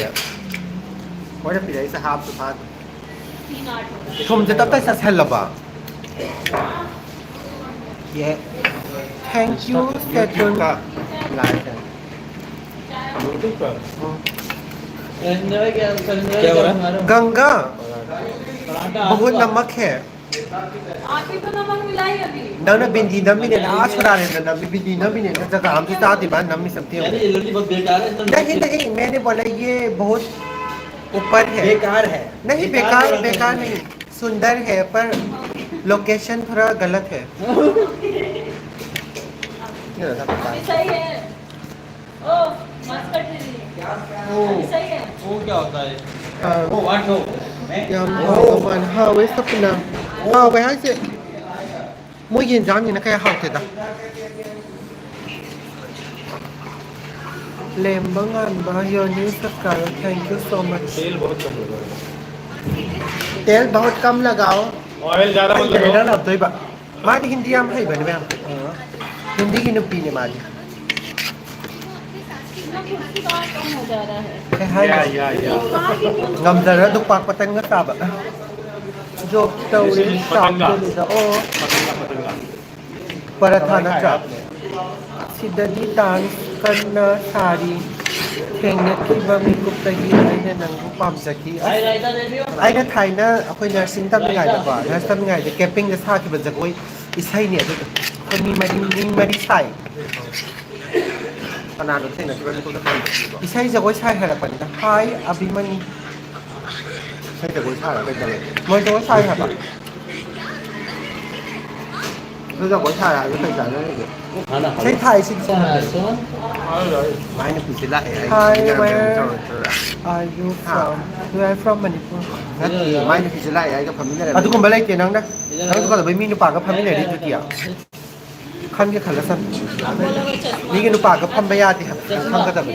ꯃꯣꯏꯅ ꯄꯤꯔꯛꯏꯁꯦ ꯍꯥꯞꯁꯨ ꯐꯥꯗꯦ꯫ ꯊꯨꯝꯁꯦ ꯇꯞ ꯇꯥꯏ ꯆꯥꯁꯤꯜꯂꯕ꯫ Yeah. Thank you, Saturn. YouTube का? क्या हो रहा है? गंगा, बहुत नमक है। आप ही तो नमक मिलाई अभी। ꯅꯪꯅ ꯕꯤꯟꯗꯤ ꯅꯝꯃꯤꯅꯦꯅ, ꯑꯥ ꯁꯣꯅꯥꯔꯦꯟꯗ ꯅꯝꯃꯤ, ꯕꯤꯟꯗꯤ ꯅꯝꯃꯤꯅꯦꯅ, ꯖꯒꯥ ꯑꯃꯁꯨ ꯆꯥꯗꯦ ꯃꯥ ꯅꯝꯃꯤꯁꯦ ꯑꯝꯇ ꯌꯦꯡꯉꯨ꯫ नहीं, नहीं, मैंने बोला, ये बहुत ऊपर है। बेकार है। नहीं, बेकार, बेकार नहीं। सुंदर है, पर लोकेशन थोड़ा गलत है। ये रहा था। अभी सही है। ओ, मास्क कट नहीं है। ओ, अभी सही है। वो क्या होता है? हाँ। ओ, what हो? मैं? ꯌꯥꯝ ꯍꯥꯎꯕ ꯃꯥꯜꯂꯦ꯫ ꯍꯥꯎꯋꯦ ꯁꯄꯅꯥ꯫ ꯍꯥꯎꯋꯦ ꯍꯥꯏꯁꯦ꯫ ꯃꯣꯏꯒꯤ ꯌꯦꯟꯖꯥꯡꯅꯤꯅ ꯀꯌꯥ ꯍꯥꯎꯇꯦꯗ꯫ ꯂꯦꯝꯕ ꯉꯥꯟꯕ, your new subscriber, thank you so much. तेल बहुत कम लगाओ। तेल बहुत कम लगाओ। ऑयल ज़्यादा मत लगाओ। ꯅꯪꯅ ꯑꯝꯇꯣꯏꯕ꯫ ꯃꯥꯗꯤ ꯍꯤꯟꯗꯤ ꯌꯥꯝ ꯍꯩꯕꯅꯦ ꯃꯌꯥꯝ꯫ ꯍꯤꯟꯗꯤꯒꯤ ꯅꯨꯄꯤꯅꯦ ꯃꯥꯗꯤ꯫ ꯀꯩ ꯍꯥꯏꯅꯣ? ꯌꯥ, ꯌꯥ, ꯌꯥ꯫ ꯉꯝꯖꯔ ꯑꯗꯨ ꯄꯥꯛꯄ ꯇꯟꯒ ꯆꯥꯕ꯫ ꯖꯣꯕ ꯇꯧꯔꯤ, ꯁ꯭ꯇꯥꯐ ꯗꯦꯜꯂꯤꯗ꯫ ꯑꯣ꯫ ꯄꯔꯥꯊꯥ ꯅꯠꯇ꯭ꯔꯥ? ꯁꯤꯗꯗꯤ ꯗꯥꯟꯁ ꯀꯟꯅ ꯁꯥꯔꯤ꯫ ꯊꯦꯡꯅꯈꯤꯕ ꯃꯤꯀꯨꯞꯇꯒꯤ ꯑꯩꯅ ꯅꯪꯕꯨ ꯄꯥꯝꯖꯈꯤ꯫ ꯑꯁ, ꯑꯩꯅ ꯊꯥꯏꯅ ꯑꯩꯈꯣꯏ ꯅꯔꯁꯤꯡ ꯇꯝꯃꯤꯉꯩꯗꯀꯣ, ꯅꯔꯁ ꯇꯝꯃꯤꯉꯩꯗ ꯀꯦꯝꯄꯤꯡꯗ ꯁꯥꯈꯤꯕ ꯖꯒꯣꯏ ꯏꯁꯩꯅꯤ ꯑꯗꯨꯗꯣ꯫ ꯑꯩꯈꯣꯏ ꯃꯤ ꯃꯔꯤ, ꯃꯤ ꯃꯔꯤ ꯁꯥꯏ꯫ ꯀꯅꯥꯅꯣ ꯊꯦꯡꯅꯈꯤꯕ ꯃꯤꯀꯨꯞꯇ ꯄꯥꯝꯖꯈꯤꯕ? ꯏꯁꯩ ꯖꯒꯣꯏ ꯁꯥꯏ ꯍꯥꯏꯔꯛꯄꯅꯤꯗ꯫ ꯍꯥꯏ, ꯑꯕꯤꯃꯅꯤ꯫ ꯏꯁꯩ ꯖꯒꯣꯏ ꯁꯥꯔ ꯀꯩꯗꯧꯔꯦ? ꯃꯣꯏ ꯖꯒꯣꯏ ꯁꯥꯏ ꯍꯥꯏꯕ꯫ ꯑꯗꯨ ꯖꯒꯣꯏ ꯁꯥꯔ ꯍꯥꯏꯕ ꯀꯩ ꯆꯥꯟꯅꯔꯤꯒꯦ? ꯏꯁꯩ ꯊꯥꯏꯁꯤꯗꯤ꯫ ꯃꯥꯏ ꯅꯨꯄꯤꯁꯤ ꯂꯥꯛꯑꯦ꯫ Hi, where are you from? You are from Manipur. ꯅꯠꯇꯦ, ꯃꯥꯏ ꯅꯨꯄꯤꯁꯤ ꯂꯥꯛꯑꯦ ꯑꯩꯒ ꯐꯝꯃꯤꯟꯅꯔꯦ꯫ ꯑꯗꯨꯒꯨꯝꯕ ꯂꯩꯇꯦ ꯅꯪꯅ꯫ ꯅꯪꯁꯨ ꯀꯩꯗꯧꯕꯩ ꯃꯤ ꯅꯨꯄꯥꯒ ꯐꯝꯃꯤꯟꯅꯔꯤꯗꯨꯗꯤ? ꯈꯟꯒꯦ ꯈꯜꯂꯁꯅꯨ꯫ ꯃꯤꯒꯤ ꯅꯨꯄꯥꯒ ꯐꯝꯕ ꯌꯥꯗꯦ ꯍꯥꯏꯕ ꯈꯪꯒꯗꯕꯅꯤ꯫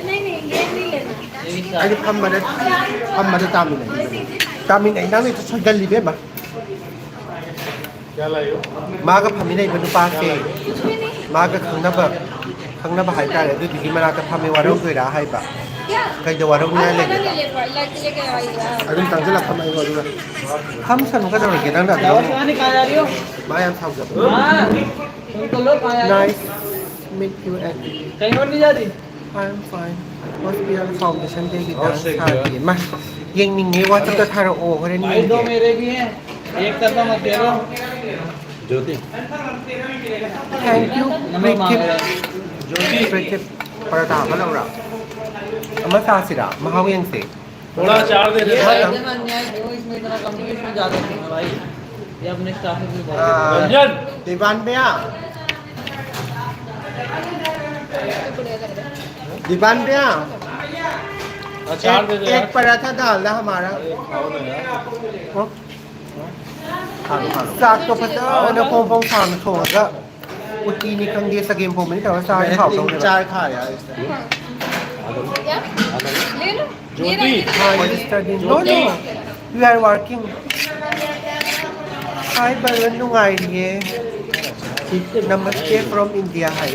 ꯑꯩꯗꯤ ꯐꯝꯕꯗ, ꯐꯝꯕꯗ ꯇꯥꯃꯤꯟꯅꯩ꯫ ꯇꯥꯃꯤꯟꯅꯩ꯫ ꯅꯪꯅ ꯍꯦꯛꯇ ꯁꯣꯏꯒꯜꯂꯤ ꯏꯕꯦꯝꯃ꯫ ꯃꯥꯒ ꯐꯝꯃꯤꯟꯅꯩꯕ ꯅꯨꯄꯥꯁꯦ, ꯃꯥꯒ ꯈꯪꯅꯕ, ꯈꯪꯅꯕ ꯍꯥꯏꯇꯥꯔꯦ꯫ ꯑꯗꯨꯗꯨꯒꯤ ꯃꯅꯥꯛꯇ ꯐꯝꯃꯦ, ꯋꯥꯔꯧꯗꯣꯏꯔꯥ ꯍꯥꯏꯕ꯫ ꯀꯩꯗ ꯋꯥꯔꯧꯅꯤꯡꯉꯥꯏ ꯂꯩꯒꯦ? ꯑꯗꯨꯝ ꯆꯪꯁꯤꯜꯂꯛꯄ ꯑꯩꯉꯣꯟꯗ꯫ ꯐꯝꯁꯅꯨ ꯀꯩꯗꯧꯔꯒꯦ ꯅꯪꯅ ꯑꯗꯨꯝ? ꯃꯥ ꯌꯥꯝ ꯁꯥꯎꯖꯕ꯫ Nice meet you at. कहीं और नहीं जा रही? I'm fine. Hospital Foundation Day ꯒꯤ dance ꯁꯥꯒꯦ꯫ ꯃꯥ, ꯌꯦꯡꯅꯤꯡꯉꯦ, WhatsApp ꯇ ꯊꯥꯔꯛꯑꯣ, ꯍꯣꯔꯦꯟ ꯌꯦꯡꯒꯦ꯫ एक तरफा मत कह दो। ज्योति। Thank you, नंबर मांग रहा है। ज्योति। पराठा ꯑꯃ ꯂꯧꯔꯥ? ꯑꯃ ꯆꯥꯁꯤꯔꯥ? ꯃꯍꯥꯎ ꯌꯦꯡꯁꯦ꯫ थोड़ा अचार दे दे। ये भाई, इतना अन्याय क्यों? इसमें इतना कम क्यों? इसमें ज्यादा क्यों है भाई? ये अपने स्टाफ में भी बहुत आ, रंजन। दीवान पे आ। दीवान पे आ। अचार एक, दे दो एक यार। पराठा डाल दे हमारा। अरे, खाओ ना यार। हाँ? ꯆꯥꯛꯇꯣ ꯐꯖꯅ ꯐꯣꯡ ꯐꯣꯡ ꯁꯥꯅ ꯊꯣꯡꯉꯒ ꯎꯇꯤꯅꯤ ꯈꯪꯗꯦ, ꯆꯒꯦꯝ ꯄꯣꯝꯕꯅꯤ ꯇꯧꯔꯒ ꯆꯥꯔꯗꯤ ꯍꯥꯎꯗꯧꯅꯦꯕ꯫ चार खा यार। ले लो। ज्योति। Hi, Mister Din. No, no. We are working. Hi, Varun. नुंगाइरिये. Namaste from India. Hi.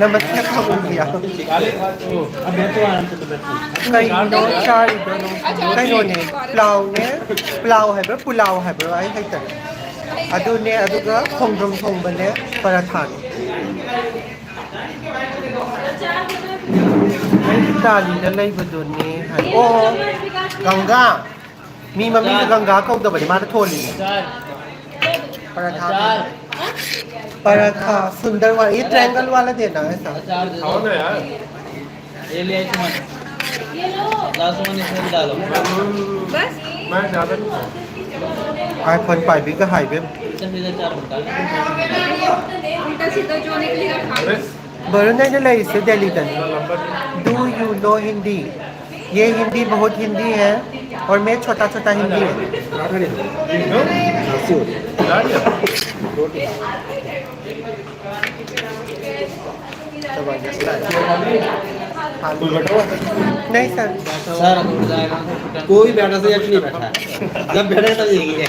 Namaste from India. अब बैठो आराम से, तो बैठो। ꯀꯩꯅꯣ ꯆꯥꯔꯤꯗꯣ? ꯀꯩꯅꯣꯅꯦ, ꯄ꯭ꯂꯥꯎꯅꯦ, ꯄ꯭ꯂꯥꯎ ꯍꯥꯏꯕ꯭ꯔꯥ, ꯄꯨꯂꯥꯎ ꯍꯥꯏꯕ꯭ꯔꯥ? ꯑꯩ ꯍꯩꯇꯔꯦ꯫ ꯑꯗꯨꯅꯦ, ꯑꯗꯨꯒ ꯈꯣꯡꯗ꯭ꯔꯨꯝ ꯊꯣꯡꯕꯅꯦ, ꯄꯔꯥꯊꯥꯅꯦ꯫ ꯑꯩ ꯏꯇꯥꯂꯤꯗ ꯂꯩꯕꯗꯨꯅꯦ ꯍꯥꯏ꯫ ꯑꯣ, ꯒꯪꯒꯥ꯫ ꯃꯤ ꯃꯃꯤꯡꯗ ꯒꯪꯒꯥ ꯀꯧꯗꯕꯅꯤ, ꯃꯥꯅ ꯊꯣꯜꯂꯤꯅꯦ꯫ ꯄꯔꯥꯊꯥ꯫ ꯄꯔꯥꯊꯥ꯫ सुंदर वाला, ये ट्रायंगल वाला देना है साहब। ये ले आइए, सुमन। लाओ, सुमन, इसमें भी डालो। बस? मैं ज़्यादा नहीं खाऊँ। iPhone ꯄꯥꯏꯕꯤꯒ ꯍꯥꯏꯕꯦꯝ꯫ अच्छा, सीधा चार घंटा। उल्टा सीधा जो निकलेगा, खा लो। अरे, वरुण ने जो लाई से दिल्ली तक। Do you know Hindi? ये हिंदी बहुत हिंदी है और मैं छोटा छोटा हिंदी है। नहीं सर। सर, कोई बैठा से या नहीं बैठा है। जब बैठे तब यही है।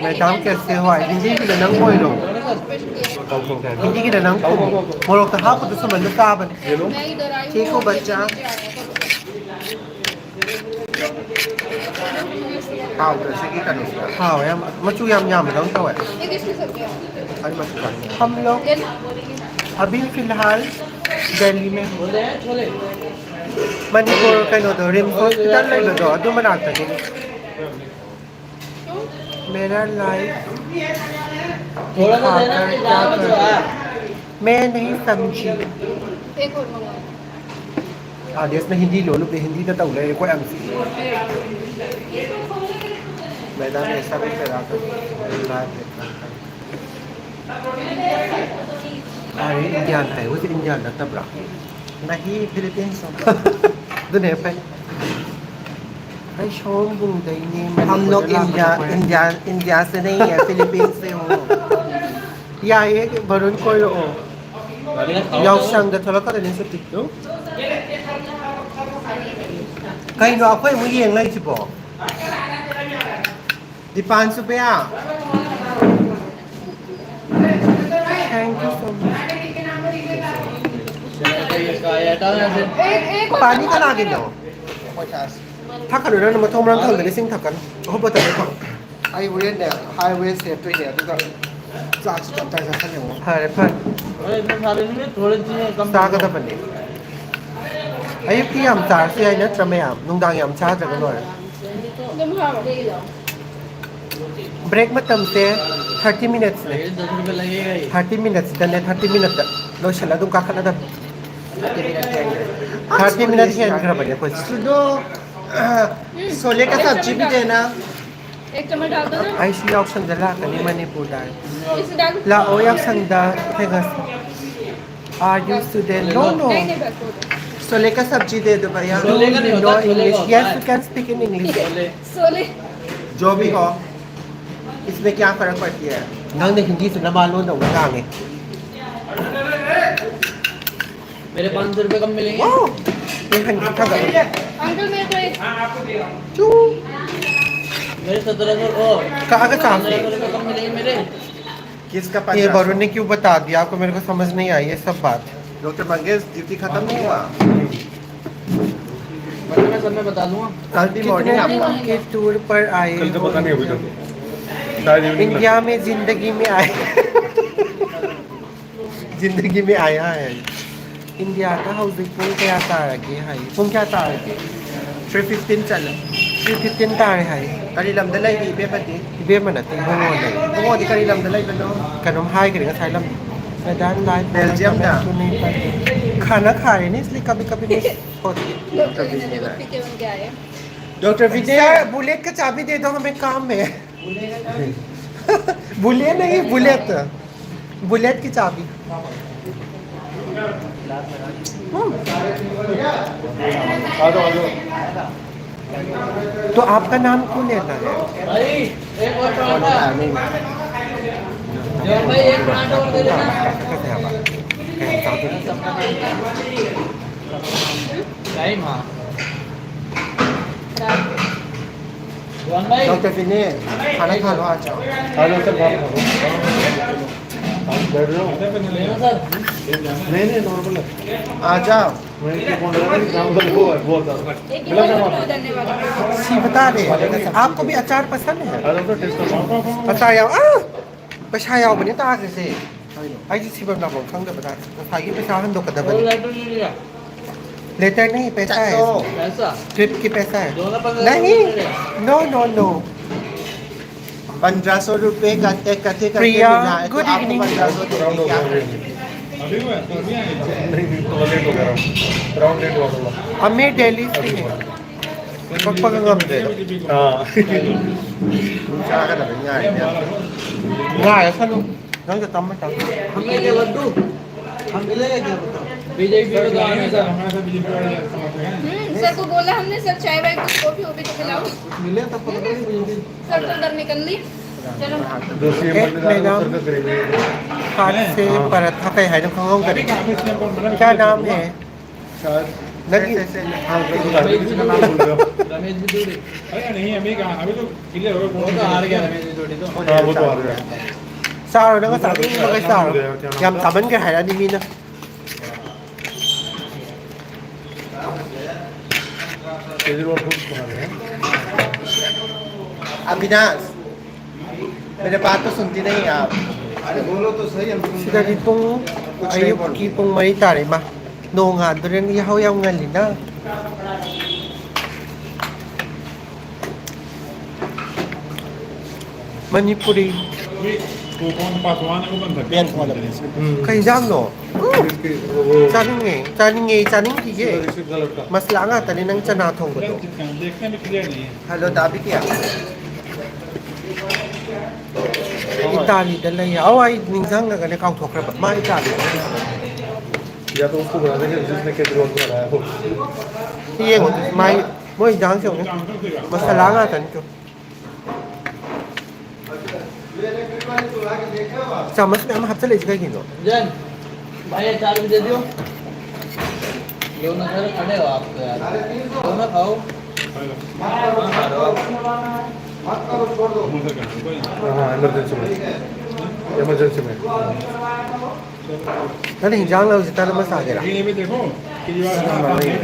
मैडम कैसे हो? हिंदी की नंग कोई लो। हिंदी की नंग को मोरो तो हाँ को तो समझ में साहब। ठीक हो बच्चा? ꯍꯥꯎꯕ꯭ꯔꯥ ꯁꯤꯒꯤ ꯀꯩꯅꯣꯁꯦ? ꯍꯥꯎꯋꯦ ꯌꯥꯝ, ꯃꯆꯨ ꯌꯥꯝ ꯌꯥꯝꯕꯗꯧꯅ ꯇꯧꯋꯦ꯫ ꯑꯩ ꯃꯆꯨ ꯈꯪꯗꯦ꯫ हम लोग अभी फिलहाल दिल्ली में हैं। ꯃꯅꯤꯄꯨꯔ ꯀꯩꯅꯣꯗꯣ, ꯔꯤꯝꯁ ꯍꯣꯁꯄꯤꯇꯥꯜ ꯂꯩꯕꯗꯣ, ꯑꯗꯨ ꯃꯅꯥꯛꯇꯅꯤ꯫ मेरा लाइफ दिखाकर क्या कर, मैं नहीं समझी। एक और मंगाओ। आदेश ने हिंदी लो, लोग हिंदी तो तौले कोई एमसी। मैदान ऐसा भी करा कर लाइफ देखा। अरे इंडियन है, वो इंडियन लगता ब्रा। नहीं, फिलीपींस। दुनिया पे। भाई शोम बुंगई ने हम लोग इंडिया, इंडिया, इंडिया से नहीं है, फिलीपींस से हो। या ये बरून कोई हो। याओ संग द थोड़ा कर नहीं सकती। कहीं लोग कोई मुझे नहीं छिपो। दीपांशु भैया। Thank you so much. पानी का ना गिनो। था करो ना, मैं तो मरन था, लेकिन था कर। हो बता दे। ꯑꯩ ꯍꯣꯔꯦꯟꯅꯦ ꯍꯥꯏꯋꯦ ꯁꯦꯞꯇꯣꯏꯅꯦ, ꯑꯗꯨꯒ ꯆꯥꯛꯁꯨ ꯇꯞ ꯇꯥꯏ ꯆꯥꯁꯜꯂꯦ꯫ ꯐꯔꯦ, ꯐꯔꯦ꯫ ꯍꯣꯏ, ꯏꯕꯨꯡ ꯁꯥꯕꯤꯅꯤꯅꯦ, ꯊꯣꯔꯦꯟꯁꯤꯅꯦ, ꯀꯝ-, ꯆꯥꯒꯗꯕꯅꯦ꯫ ꯑꯌꯨꯛꯀꯤ ꯌꯥꯝ ꯆꯥꯔꯁꯨ ꯌꯥꯏ ꯅꯠꯇ꯭ꯔꯥ ꯃꯌꯥꯝ? ꯅꯨꯡꯗꯥꯡ ꯌꯥꯝ ꯆꯥꯗ꯭ꯔꯒ ꯂꯣꯏꯔꯦ꯫ ꯑꯗꯨꯝ ꯍꯥꯎꯋꯦ꯫ ꯕ꯭ꯔꯦꯛ ꯃꯇꯝꯁꯦ ꯊꯥꯔꯇꯤ ꯃꯤꯅꯠꯁꯅꯦ꯫ ꯊꯥꯔꯇꯤ ꯃꯤꯅꯠꯁꯤꯗꯅꯦ, ꯊꯥꯔꯇꯤ ꯃꯤꯅꯠꯇ ꯂꯣꯏꯁꯤꯜꯂ ꯑꯗꯨꯝ ꯀꯥꯈꯠꯂꯗꯕꯅꯤ꯫ ꯊꯥꯔꯇꯤ ꯃꯤꯅꯠ ꯍꯦꯟꯈ꯭ꯔꯕꯅꯦ ꯑꯩꯈꯣꯏꯁꯦ꯫ सुनो, छोले का सब्जी भी देना। एक चम्मच डाल दो ना। ꯑꯩꯁꯨ ꯌꯥꯎꯁꯪꯗ ꯂꯥꯛꯀꯅꯤ ꯃꯅꯤꯄꯨꯔꯗ꯫ इसे डाल। ꯂꯥꯛꯑꯣ ꯌꯥꯎꯁꯪꯗ ꯊꯦꯡꯅꯁꯤ꯫ Are you student? No, no. नहीं, नहीं, बस हो गया। छोले का सब्जी दे दो भैया। छोले का नहीं होता, छोले का होता है। Yes, you can speak in English. Chole. जो भी हो, इसमें क्या फर्क पड़ती है? ꯅꯪꯅ ꯍꯤꯟꯗꯤꯁꯨ ꯅꯃꯥ ꯂꯣꯟꯗꯧꯅ ꯉꯥꯡꯉꯦ꯫ मेरे पाँच सौ रुपये कम मिलेंगे। Wow! ये हंडी खा गया। अंकल, मेरे को एक चू। मेरे सत्रह सौ, ओ। कहाँ का चांस है? सत्रह सौ रुपये कम मिलेंगे मेरे। किसका ये पचास? वरुण ने क्यों बता दिया आपको? मेरे को समझ नहीं आई ये सब बात। डॉक्टर मंगेश, ड्यूटी खत्म नहीं हुआ? वरना मैं सब में बता दूंगा। कल भी कितने मॉर्निंग दिन आपको के टूर पर आए कल तो हो? पता नहीं अभी तक। शायद इवनिंग तक। इंडिया में जिंदगी में आए। जिंदगी में आया है। ꯏꯟꯗꯤꯌꯥꯗ ꯍꯧꯖꯤꯛ ꯄꯨꯡ ꯀꯌꯥ ꯇꯥꯔꯒꯦ ꯍꯥꯏ? ꯄꯨꯡ ꯀꯌꯥ ꯇꯥꯔꯒꯦ? ꯊ꯭ꯔꯤ ꯐꯤꯐꯇꯤꯟ ꯆꯠꯂꯦ꯫ ꯊ꯭ꯔꯤ ꯐꯤꯐꯇꯤꯟ ꯇꯥꯔꯦ ꯍꯥꯏ꯫ ꯀꯔꯤ ꯂꯝꯗ ꯂꯩꯔꯤ ꯏꯕꯦꯝꯃꯗꯤ? ꯏꯕꯦꯝꯃ ꯅꯠꯇꯦ, ꯏꯕꯨꯡꯉꯣꯅꯦ꯫ ꯏꯕꯨꯡꯉꯣꯗꯤ ꯀꯔꯤ ꯂꯝꯗ ꯂꯩꯕꯅꯣ? ꯀꯩꯅꯣꯝ ꯍꯥꯏꯈ꯭ꯔꯦ ꯉꯁꯥꯏ ꯂꯝ꯫ ꯃꯦꯗꯥꯝ ꯂꯥꯏ ꯕꯦꯜꯖꯤꯌꯝꯗ? ꯈꯥꯅ ꯈꯥꯔꯦꯅꯦ, ꯏꯁꯂꯤ ꯀꯕꯤ ꯀꯕꯤ ꯃꯤꯁ ꯍꯣꯇꯤ꯫ डॉक्टर विनय। डॉक्टर विनय। सर, बुलेट का चाबी दे दो, हमें काम है। बुलेट नहीं, बुलेट। बुलेट की चाबी। हम्म। तो आपका नाम क्यों लेना है? डॉक्टर विनय, खाना खा लो, आ जाओ। आ जाओ सर, बात करो। आप बैठ जाओ। नहीं, नहीं, नॉर्मल है। आ जाओ। वहीं पे कौन लगा? वो है, बहुत ज़्यादा। सी बता रहे हैं, आपको भी अचार पसंद है? आ जाओ सर, टेस्ट करो। ꯑꯆꯥ ꯌꯥꯎ ꯑꯥ! ꯄꯩꯁꯥ ꯌꯥꯎꯕꯅꯦ ꯇꯥꯈ꯭ꯔꯤꯁꯦ꯫ ꯑꯩꯁꯦ ꯁꯤꯐꯝ ꯂꯥꯛꯐꯝ ꯈꯪꯗꯕ ꯇꯥꯔꯦ꯫ ꯉꯁꯥꯏꯒꯤ ꯄꯩꯁꯥ ꯍꯟꯗꯣꯛꯀꯗꯕꯅꯤ꯫ लेटर नहीं, पैसा है। पैसा? ट्रिप की पैसा है। नहीं। No, no, no. पन्द्रह सौ रुपये का इकट्ठे करके प्रिया, मिला है, तो गुड आपको इवनिंग। पन्द्रह सौ देने क्या करेंगे? नहीं, नहीं, थोड़ा लेट हो गया। राउंड लेट हुआ थोड़ा। हमें दिल्ली से है। ꯀꯛꯄꯒ ꯉꯝꯗꯦꯗ꯫ ꯑꯥ꯫ ꯆꯥꯒꯗꯕ ꯉꯥꯏꯔꯤꯅꯦ꯫ ꯉꯥꯏꯔꯁꯅꯨ꯫ ꯅꯪꯁꯨ ꯇꯝꯃ ꯇꯝꯃ꯫ हम ले क्या लड्डू? हम मिलेगा क्या बताओ? बीजेपी में तो आने का। हम्म, सर को बोला हमने, सर चाय वाय कुछ कॉफी वॉफी तो पिलाओ। मिले तो पकड़ो ही बीजेपी। सर तो उधर निकल ली। चलो। एक मैडम हाथ से पराठा का है, तो खाओ करके। क्या नाम है? शायद नहीं। हाँ, रमेश भी दौड़े। रमेश भी दौड़े। अरे नहीं, अभी कहाँ, अभी तो क्लियर हो गया, कौन वो तो हार गया, रमेश भी दौड़े तो। हाँ, वो तो हार गया। ꯆꯥꯔꯣ, ꯅꯪ ꯉꯁꯥꯏꯗꯒꯤ ꯏꯪꯕꯈꯩ ꯆꯥꯔꯣ꯫ ꯌꯥꯝ ꯆꯥꯃꯟꯈ꯭ꯔꯦ ꯍꯥꯏꯔꯛꯑꯅꯤ ꯃꯤꯅ꯫ केजरीवाल खुद तुम्हारे हैं। अविनाश, मेरे बात तो सुनती नहीं आप। अरे बोलो तो सही, हम सुन रहे हैं। ꯁꯤꯗꯗꯤ ꯄꯨꯡ, ꯑꯌꯨꯛꯀꯤ ꯄꯨꯡ ꯃꯔꯤ ꯇꯥꯔꯦ꯫ ꯏꯃꯥ, ꯅꯣꯡ ꯉꯥꯟꯗꯣꯔꯦ, ꯌꯥꯍꯧ ꯌꯥꯝ ꯉꯜꯂꯤꯅ꯫ ꯃꯅꯤꯄꯨꯔꯤ꯫ ꯎꯝ꯫ ꯀꯩ ꯏꯟꯖꯥꯡꯅꯣ? ꯆꯥꯅꯤꯡꯉꯦ, ꯆꯥꯅꯤꯡꯉꯦ, ꯆꯥꯅꯤꯡꯈꯤꯒꯦ꯫ ꯃꯁꯂꯥ ꯉꯥꯛꯇꯅꯦ ꯅꯪ ꯆꯅꯥ ꯊꯣꯡꯕꯗꯣ꯫ ꯍꯜꯂꯣ, ꯗꯥ ꯕꯤꯀꯤꯌꯥ꯫ ꯏꯇꯥꯂꯤꯗ ꯂꯩ꯫ ꯑꯧ, ꯑꯩ ꯅꯤꯡꯁꯤꯡꯉꯒꯅꯦ ꯀꯥꯎꯊꯣꯛꯈ꯭ꯔꯕ꯫ ꯃꯥ ꯏꯇꯥꯂꯤꯗ ꯂꯩ꯫ ꯌꯦꯡꯉꯣ, ꯃꯥꯏ, ꯃꯣꯏ ꯏꯟꯖꯥꯡꯁꯦ ꯌꯦꯡꯉꯣ꯫ ꯃꯁꯂꯥ ꯉꯥꯛꯇꯅꯤ ꯇꯨ꯫ ꯆꯥꯃꯁ ꯃꯌꯥꯝ ꯍꯥꯞꯆꯜꯂꯛꯏꯁꯦ ꯀꯩꯒꯤꯅꯣ? जन, भाई, ये चार भी दे दियो। दोनों सर खड़े हो आप तो यार। दोनों खाओ। हाँ, हाँ, इमरजेंसी में। इमरजेंसी में। ꯅꯪꯅ ꯍꯤꯟꯖꯥꯡ ꯂꯧꯔꯤꯁꯦ ꯇꯟ ꯑꯃ ꯆꯥꯒꯦꯔꯥ?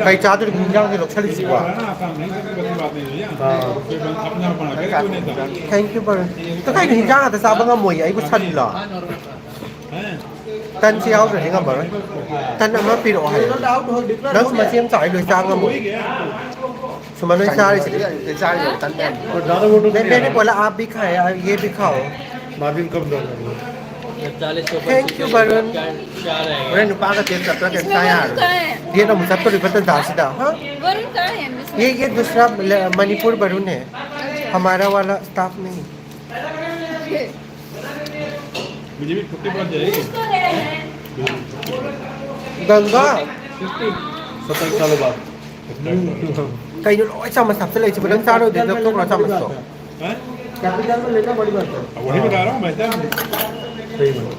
ꯀꯩ ꯆꯥꯗꯣꯔꯤꯒꯦ ꯍꯤꯟꯖꯥꯡꯁꯦ ꯂꯧꯁꯜꯂꯤꯁꯤꯕꯣ? ꯑꯥ꯫ Thank you, Barun. ꯀꯩꯅꯣ ꯍꯤꯟꯖꯥꯡ ꯉꯥꯛꯇ ꯆꯥꯕ ꯉꯝꯃꯣꯏꯌꯦ, ꯑꯩꯕꯨ ꯁꯟꯂꯣ? ꯇꯟꯁꯤ ꯌꯥꯎꯗ꯭ꯔꯗꯤ ꯉꯝꯃꯔꯣꯏ꯫ ꯇꯟ ꯑꯃ ꯄꯤꯔꯛꯑꯣ ꯍꯥꯏꯌꯣ꯫ ꯅꯪꯁꯨ ꯃꯆꯦ ꯑꯃ ꯆꯥꯎ, ꯑꯩ ꯂꯣꯏ ꯆꯥ ꯉꯝꯃꯣꯏ꯫ ꯁꯨꯃꯟ ꯂꯣꯏ ꯆꯥꯔꯤꯁꯤꯗꯤ꯫ ꯆꯥꯔꯤꯕ ꯇꯟ ꯃꯌꯥꯝꯗꯣ꯫ नहीं, मैंने बोला आप भी खाए, आप ये भी खाओ। भाभी को कम दो। चालीस के ऊपर थैंक यू, वरुण। क्या रहेगा? ꯍꯣꯔꯦꯟ ꯅꯨꯄꯥꯒ ꯗꯦꯠ ꯆꯠꯄ꯭ꯔꯥ ꯀꯩꯝ ꯆꯥ ꯌꯥꯔꯣꯏ꯫ ꯗꯦꯠ ꯑꯃꯨꯛ ꯆꯠꯇꯣꯔꯤꯕ ꯇꯟꯖꯥꯁꯤꯗ, ꯍꯥ? वरुण कहाँ है? ये, ये दूसरा ल-, मणिपुर वरुण है, हमारा वाला स्टाफ नहीं। मुझे भी छुट्टी पड़ जाएगी। गंगा। सत्ताईस सालों बाद। ꯀꯩꯅꯣ ꯂꯣꯏ ꯆꯥꯃꯁ ꯍꯥꯞꯆꯜꯂꯛꯏꯁꯤꯕꯣ? ꯅꯪ ꯆꯥꯔꯣꯏꯗꯣꯏ ꯂꯧꯊꯣꯛꯈ꯭ꯔꯣ ꯆꯥꯃꯁꯇꯣ꯫ हैं? कैपिटल में लेना बड़ी बात है। अब वही बता रहा हूँ मैं, क्या? सही बात।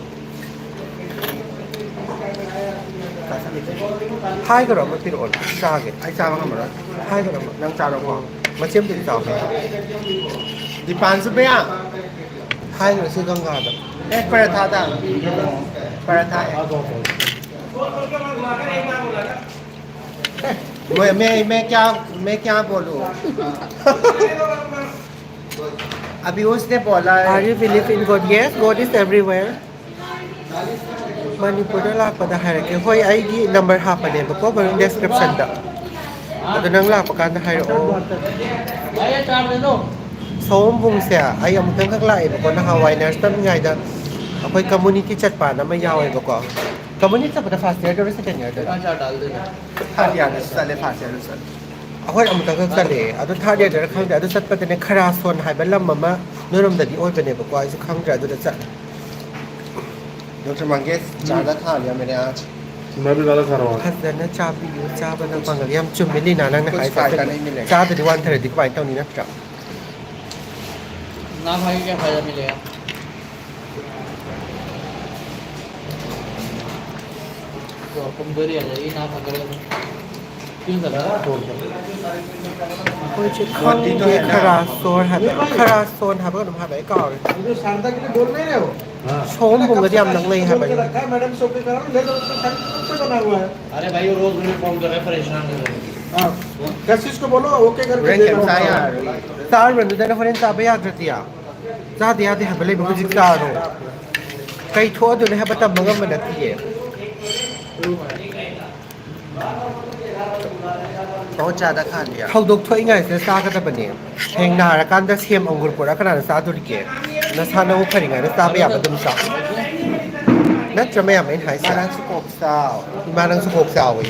ꯍꯥꯏꯈ꯭ꯔꯣ ꯑꯃ ꯄꯤꯔꯛꯑꯣ, ꯆꯥꯒꯦ꯫ ꯑꯩ ꯆꯥꯕ ꯉꯝꯃꯔꯣꯏ꯫ ꯍꯥꯏꯈ꯭ꯔꯣ ꯑꯃ꯫ ꯅꯪ ꯆꯥꯔꯣꯀꯣ꯫ ꯃꯆꯦ ꯑꯃꯗꯤ ꯆꯥꯎ꯫ ꯗꯤꯄꯥꯟꯁꯨ ꯄꯌꯥ꯫ ꯍꯥꯏꯈ꯭ꯔꯣ ꯁꯤ ꯒꯪꯒꯥꯗ꯫ एक पराठा था। पराठा है। मैं, मैं, मैं क्या, मैं क्या बोलूँ? अभी उसने बोला है। Are you believe in God? Yes, God is everywhere. ꯃꯅꯤꯄꯨꯔꯗ ꯂꯥꯛꯄꯗ ꯍꯥꯏꯔꯛꯀꯦ꯫ ꯍꯣꯏ, ꯑꯩꯒꯤ ꯅꯝꯕꯔ ꯍꯥꯞꯄꯅꯦꯕꯀꯣ ꯕꯔꯨꯟ, ꯗꯦꯁꯀ꯭ꯔꯤꯞꯁꯟꯗ꯫ ꯑꯗꯣ ꯅꯪ ꯂꯥꯛꯄ ꯀꯥꯟꯗ ꯍꯥꯏꯔꯛꯑꯣ꯫ ꯁꯑꯣꯝꯕꯨꯡꯁꯦ ꯑꯩ ꯑꯃꯨꯛꯇꯪꯈꯛ ꯂꯥꯛꯑꯦꯕꯀꯣ, ꯅꯍꯥꯟꯋꯥꯏ ꯅꯔꯁ ꯇꯝꯃꯤꯉꯩꯗ ꯑꯩꯈꯣꯏ ꯀꯝꯃꯨꯅꯤꯇꯤ ꯆꯠꯄꯅ ꯑꯃ ꯌꯥꯎꯋꯦꯕꯀꯣ꯫ ꯀꯝꯃꯨꯅꯤꯇꯤ ꯆꯠꯄꯗ ꯐꯥꯔꯁ ꯏꯌꯔꯗꯔ ꯁꯦꯀꯦꯟ ꯏꯌꯔꯗꯔ? ꯊꯥꯔꯠ ꯏꯌꯔꯗꯁꯨ ꯆꯠꯂꯦ, ꯐꯥꯔꯁ ꯏꯌꯔꯗꯁꯨ ꯆꯠꯂꯦ꯫ ꯑꯩꯈꯣꯏ ꯑꯃꯨꯛꯇꯪꯈꯛ ꯆꯠꯂꯦ꯫ ꯑꯗꯣ ꯊꯥꯔꯠ ꯏꯌꯔꯗꯔ ꯈꯪꯗꯦ꯫ ꯑꯗꯨ ꯆꯠꯄꯗꯅꯦ ꯈꯔꯥꯁꯣꯟ ꯍꯥꯏꯕ ꯂꯝ ꯑꯃ ꯅꯣꯏꯔꯣꯝꯗꯗꯤ ꯑꯣꯏꯕꯅꯦꯕꯀꯣ, ꯑꯩꯁꯨ ꯈꯪꯗ꯭ꯔꯦ꯫ ꯑꯗꯨꯗ ꯆꯠꯂꯦ꯫ डॉक्टर मंगेश, ज़्यादा खा लिया मैंने आज। मैं भी ज़्यादा खा रहा हूँ। ꯐꯖꯅ ꯆꯥꯕꯤꯌꯨ꯫ ꯆꯥꯕꯅ ꯄꯥꯡꯒꯜ ꯌꯥꯝ ꯆꯨꯝꯃꯦ ꯂꯤꯅꯥ, ꯅꯪꯅ कुछ ꯍꯥꯏꯁꯦ फ़ायदा ꯑꯆꯨꯝꯕ꯫ नहीं मिलेगा। ꯆꯥꯗꯗꯤ ꯋꯥꯟꯊꯔꯗꯤ ꯀꯃꯥꯏꯅ ꯇꯧꯅꯤ, ꯅꯠꯇ꯭ꯔꯥ? ना खाएंगे क्या फ़ायदा मिलेगा? तो कमजोरी आ जाएगी ना खा करें तो। क्यों सर? ꯑꯩꯈꯣꯏꯁꯦ ꯈꯪꯗꯦ, ꯈꯔꯥꯁꯣꯟ ꯍꯥꯏꯕ, ꯈꯔꯥꯁꯣꯟ ꯍꯥꯏꯕ ꯀꯩꯅꯣꯝ ꯍꯥꯏꯕ, ꯑꯩ ꯀꯥꯎꯔꯦ꯫ जो शारदा के लिए बोल नहीं रहे हो? ꯁꯑꯣꯝꯕꯨꯡꯒꯗꯤ ꯌꯥꯝ ꯅꯛꯅꯩ बोल के ꯍꯥꯏꯕꯅꯤ꯫ रखा है, मैडम से ओके करा लो, ले लो, उसको साइन कौन से बना हुआ है? अरे भाई, वो रोज मुझे फोन कर रहे हैं, परेशान कर रहे हैं। हाँ, कैशिश को बोलो, ओके करके ब्रेक दे टाइम दो। से आया। ꯆꯥꯔꯨꯔꯅꯨꯗꯅ ꯍꯣꯔꯦꯟ ꯆꯥꯕ ꯌꯥꯗ꯭ꯔꯗꯤ꯫ ꯆꯥꯗ ꯌꯥꯗꯦ ꯍꯥꯏꯕ ꯂꯩꯕ ꯍꯧꯖꯤꯛ ꯆꯥꯔꯣ꯫ ꯀꯩ ꯊꯣꯛꯑꯗꯣꯏꯅꯣ ꯍꯥꯏꯕ ꯇꯝꯕ ꯉꯝꯕ ꯅꯠꯇꯤꯌꯦ꯫ बहुत ज़्यादा खा लिया। ꯊꯧꯗꯣꯛ ꯊꯣꯛꯏꯉꯩꯁꯤꯗ ꯆꯥꯒꯗꯕꯅꯦ꯫ ꯍꯌꯦꯡ ꯅꯥꯔꯀꯥꯟꯗ ꯁꯦꯝ ꯑꯪꯒꯨꯔ ꯄꯨꯔꯛꯑ ꯀꯅꯥꯅ ꯆꯥꯗꯣꯔꯤꯒꯦ? ꯅꯁꯥ ꯅꯎ ꯐꯔꯤꯉꯩꯗ ꯆꯥꯕ ꯌꯥꯕ ꯑꯗꯨꯝ ꯆꯥꯎ꯫ ꯅꯠꯇ꯭ꯔ ꯃꯌꯥꯝ ꯑꯩꯅ ꯍꯥꯏꯁꯦ? ꯏꯃꯥ ꯅꯪꯁꯨ ꯀꯣꯛ ꯆꯥꯎ꯫ ꯏꯃꯥ ꯅꯪꯁꯨ ꯀꯣꯛ ꯆꯥꯎꯋꯦ꯫